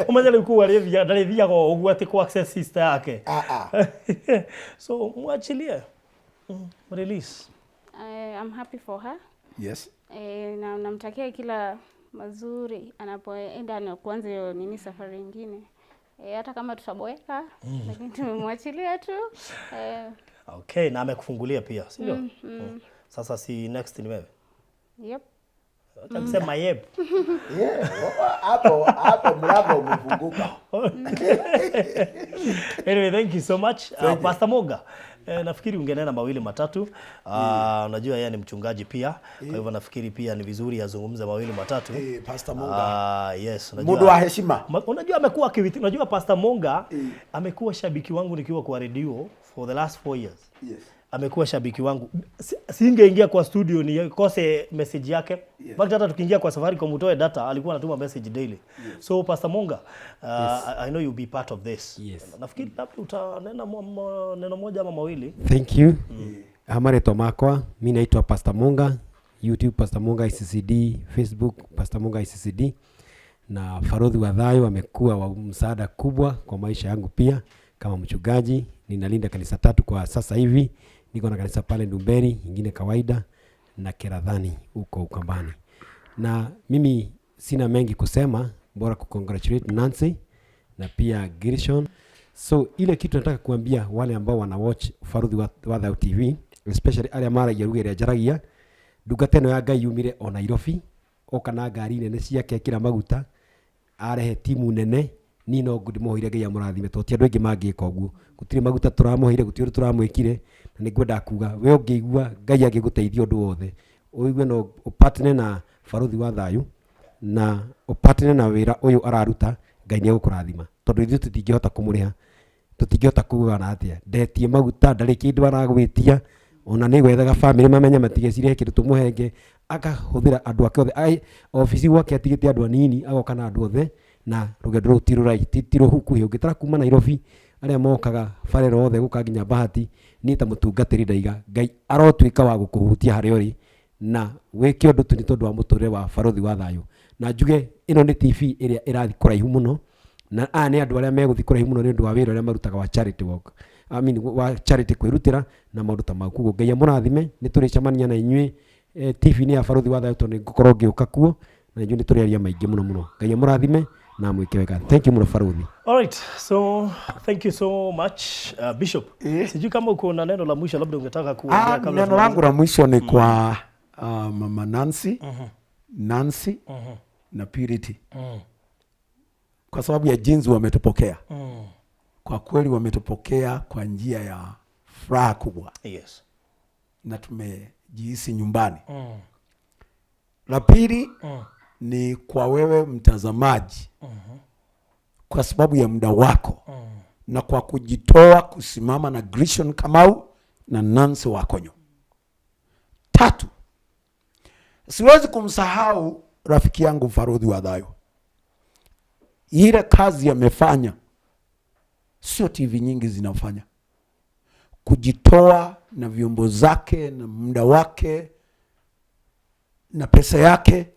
Ũmenye rĩu kũu ndarĩthiaga o ũguo atĩ kũ access sister yake. So mwachilie. Release. I'm happy for her. Yes. Na namtakia kila mazuri anapoenda na kuanza hiyo nini safari nyingine. Hata kama tutaboeka lakini tumemwachilia tu. Okay, na amekufungulia pia, si ndio? Sasa si next ni wewe? Yep. Atasema yep. Yeah, hapo mlango umefunguka. Anyway, thank you so much. Pastor Moga. Nafikiri ungenena mawili matatu. Unajua yeye ni mchungaji pia. Kwa hivyo nafikiri pia ni vizuri azungumze mawili matatu. Pastor Monga. Yes, unajua. Mundu wa heshima. Unajua amekuwa unajua Pastor Monga amekuwa shabiki wangu nikiwa kwa radio for the last 4 years. Yes. Amekuwa shabiki wangu. Singeingia kwa studio nikose message yake. In fact, hata tukiingia kwa Safaricom utoe data, alikuwa anatuma message daily. So Pastor Monga, I know you'll be part of this. Yes. Nafikiri labda utanena neno moja ama mawili. Thank you. Amaretwa makwa, mi naitwa Pastor Munga, YouTube Pastor Munga ICCD, Facebook Pastor Munga ICCD. Na Farodhi wa Thayo amekuwa wa msaada kubwa kwa maisha yangu pia kama mchungaji. Ninalinda kanisa tatu kwa sasa hivi. Niko na kanisa pale Ndumberi, ingine kawaida na Keradhani huko Ukambani. Na mimi sina mengi kusema, bora kucongratulate Nancy na pia Gershon. So ile kitu nataka kuambia wale ambao wana watch Faruthi wa Thayo TV, especially arĩa maragia ruga ĩrĩa njaragia, ndungata ĩno ya Ngai yumire o Nairobi, oka na ngari nene ciake ekĩra maguta, arehe timu nene. Niĩ no ndĩmũhoire Ngai amũrathime tondũ ti andũ aingĩ mangĩka ũguo. Gũtirĩ maguta tũramũheire, gũtirĩ ũndũ tũramwĩkire, na nĩngwenda kuga we ũngĩigua Ngai angĩgũteithia ũndũ wothe, ũigue no ũpatne na Baruthi wa Thayũ na ũpatne na wĩra ũyũ araruta, Ngai nĩ egũkũrathima tondũ ithuĩ tũtingĩhota kũmũrĩha, tũtingĩhota kuga na atĩa, ndetie maguta, ndarĩ kĩndũ aragwĩtia, ona nĩ gwethaga bamĩrĩ mamenye matigecirie kĩndũ tũmũhenge, akahũthĩra andũ ake othe. Ai, obici gwake atigĩte andũ anini, agoka na andũ othe, na rũgendo rũu ti rũraihu, ti rũkuhĩ. Ũngĩtara kuma Nairobi arĩa mokaga barera othe gũka nginya Bahati, niĩ ta mũtungatĩri ndaiga Ngai arotuĩka wa gũkũhutia harĩa ũrĩ na wĩke ũndũ tu nĩ tondũ wa mũtũrĩre wa Baruthi wa Thayũ. Na njuge ĩno nĩ TV ĩrĩa ĩrathiĩ kũraihu mũno, na aya nĩ andũ arĩa megũthiĩ kũraihu mũno nĩ ũndũ wa wĩra ũrĩa marutaga wa charity work. I mean, wa charity kwĩrutĩra na maũndũ ta mau. Koguo Ngai amũrathime, nĩ tũrĩcemania na inyuĩ TV-inĩ ya Baruthi wa Thayũ tondũ nĩ ngũkorwo ngĩũka kuo na inyuĩ nĩ tũrĩaria maingĩ mũno mũno. Ngai amũrathime na amwĩke wega. Thank you mũno Baruthi. All right, so thank you so much, Bishop. Sijui kama uko na neno la mwisho labda ungetaka kuongea kabla Neno tumalize. langu la mwisho ni kwa Mama Nancy, Nancy na Purity. Kwa sababu ya jinsi wametupokea. Kwa kweli wametupokea kwa njia ya furaha kubwa. Na tumejihisi nyumbani. La pili ni kwa wewe mtazamaji. Kwa sababu ya muda wako. Na kwa kujitoa kusimama na Grishon Kamau na Nancy Wakonyo. Tatu, siwezi kumsahau rafiki yangu Farodhi wa Thayo. Ile kazi amefanya sio TV nyingi zinafanya. Kujitoa na vyombo zake na muda wake na pesa yake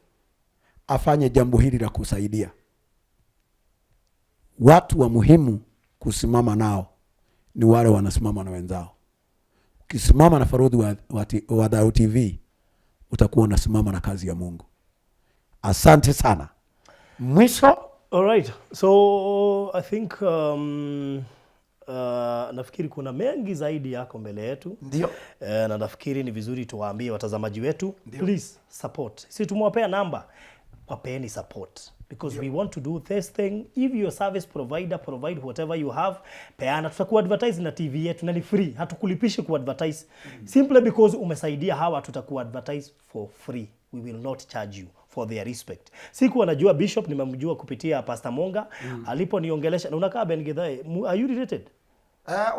afanye jambo hili la kusaidia watu. Wa muhimu kusimama nao ni wale wanasimama na wenzao. Ukisimama na Farodhi wa Thayo TV utakuwa unasimama na kazi ya Mungu. Asante sana. Mwisho. All right. So I think nafikiri kuna mengi zaidi yako mbele yetu. Ndio. Na nafikiri ni vizuri tuwaambie watazamaji wetu, please support. Si tumewapea namba, wapeeni support because we want to do this thing. If your service provider, provide whatever you have, peana. Tutaku advertise na TV yetu na ni free, hatukulipishi ku advertise. Simply because umesaidia hawa, tutaku advertise for free. We will not charge you for their respect. Siku anajua Bishop, nimemjua kupitia Pastor Monga. Aliponiongelesha, na unakaa Ben Githae, are you related?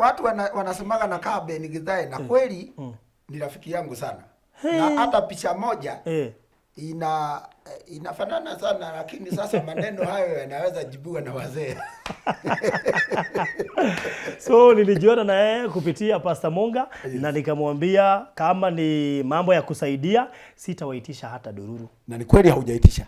Watu wanasemaga nakaa Ben Githae na kweli ni rafiki yangu sana. Na hata picha moja inafanana sana, lakini sasa maneno hayo yanaweza jibiwa na wazee. So nilijuana na yeye kupitia Pastor Monga. Na nikamwambia kama ni mambo ya kusaidia sitawaitisha hata dururu. Na ni kweli haujaitisha.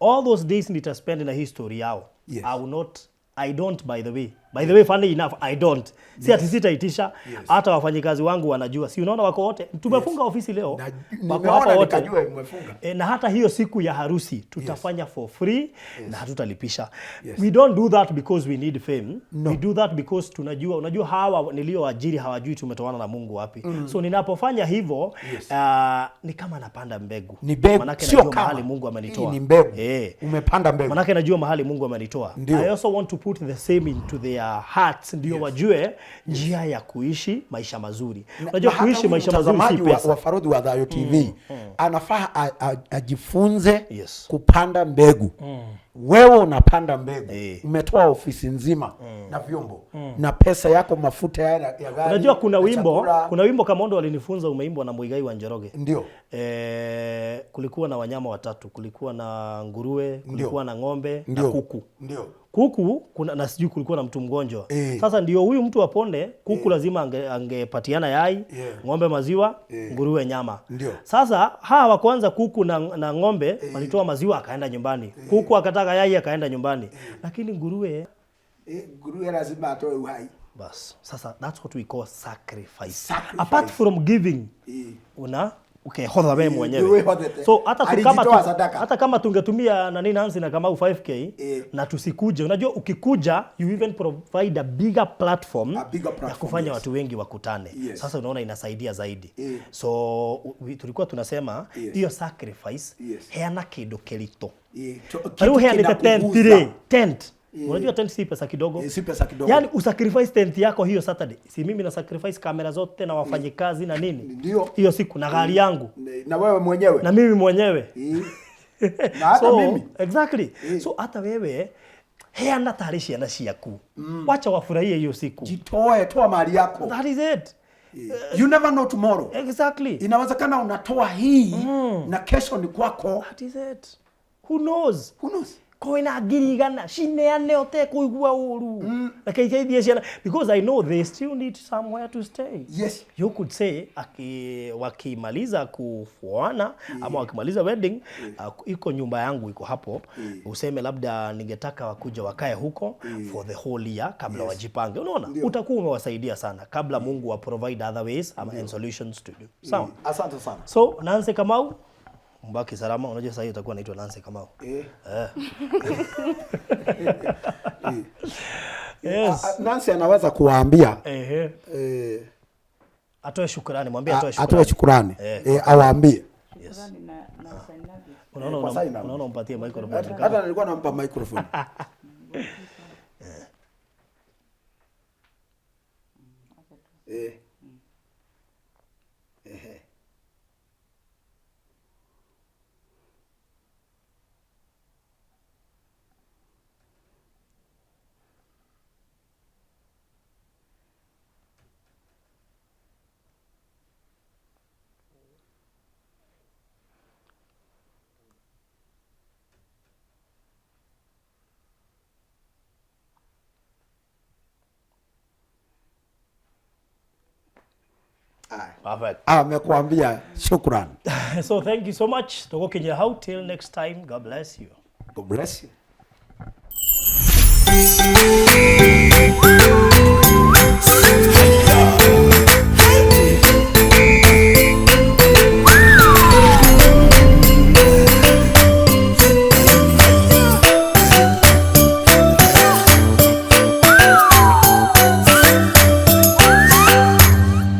All those days nitaspend na history yao. I will not, I don't, by the way. By the way, funny enough, I don't. Si ati sitaitisha, hata wafanyikazi wangu wanajua. Si unaona wako wote? Tumefunga ofisi leo. Na, Wako nimeona hapa wote. nikajua mmefunga. Na hata hiyo siku ya harusi tutafanya for free na hatutalipisha. We don't do that because we need fame. No. We do that because tunajua, unajua hawa nilioajiri hawajui tumetoana na Mungu wapi. So ninapofanya hivyo, ni kama napanda mbegu. Ni mbegu, Manake sio najua kama. mahali Mungu amenitoa. Hii ni mbegu. Umepanda mbegu. Manake najua mahali Mungu amenitoa. Ndio. I also want to put the same into their their hearts ndio wajue njia ya kuishi maisha mazuri. Unajua Na hata kuishi huyu maisha mazuri si mtazamaji pesa. wa Farodhi wa Thayo TV anafaa ajifunze Yes. kupanda mbegu. Wewe unapanda mbegu, Eh. umetoa ofisi nzima na vyombo na pesa yako, mafuta ya gari. Unajua kuna na wimbo, chakula. kuna wimbo Kamondo alinifunza umeimbwa na Muigai wa Njoroge. Ndio. Kulikuwa na wanyama watatu, kulikuwa na nguruwe, kulikuwa na ng'ombe Ndio. na kuku. Ndio. Kuku kuna, na sijui kulikuwa na mtu mgonjwa. Eh. Sasa ndio huyu mtu apone, kuku lazima angepatiana yai, Yeah. ng'ombe maziwa, nguruwe nyama. Ndio. Sasa hawa wa kwanza kuku na ng'ombe walitoa maziwa akaenda nyumbani. Kuku akataka yai akaenda nyumbani. Lakini nguruwe Nguruwe lazima atoe uhai. bas. Sasa that's what we call sacrifice. Sacrifice. Apart from giving, Eh. una ukehotha wewe mwenyewe. Wĩhothete. So hata tu kama Alijitoa sadaka. hata kama tungetumia nani Nancy na Kamau 5k Eh. na tusikuje, unajua ukikuja you even provide a bigger platform, A bigger platform, ya kufanya yes. watu wengi wakutane. Yes. Sasa unaona inasaidia zaidi. Eh. So tulikuwa tunasema Yes. hiyo sacrifice Yes. heana kindu kirito. Kitu Rĩu heanĩte tent kinakuguza. rĩ, tent. Unajua tent si pesa kidogo. Si pesa kidogo. Yaani usacrifice tent yako hiyo Saturday. Si mimi na sacrifice kamera zote na wafanyikazi na nini. Ndio. Hiyo siku na gari yangu Na wewe mwenyewe. na mimi mwenyewe. Na hata So, mimi. Exactly. So hata wewe heana tarĩ ciana ciaku. Wacha wafurahie hiyo siku. Jitoe, toa mali yako. That is it. You never know tomorrow. Exactly. Inawezekana unatoa hii na kesho ni kwako. That is it. Who knows? Who knows? Kwĩna ngiri igana cineane ũtekũigua ũru reke iteithie ciana because I know they still need somewhere to stay. Yes. You could say wakimaliza kufuana ama wakimaliza wedding iko nyumba yangu iko hapo, useme labda ningetaka wakuja wakae huko for the whole year kabla wajipange. Unaona, utakuwa umewasaidia sana kabla Mungu wa provide other ways ama and solutions to do. Sawa. Asante sana. So Nancy Kamau, mbaki salama. Unajua sasa hiyo utakuwa naitwa Nancy Kamau. Yes. Nancy anaweza kuwaambia Ehe. Atoe shukrani, mwambie atoe shukrani. atoe shukrani. Awaambie. Yes. Na sign language. Unaona Kwa sign language. unaona umpatie microphone. Hata nilikuwa nampa microphone. Perfect. Amekuambia shukran. So thank you so much. Tugokinyia hau till next time. God bless you. God bless you.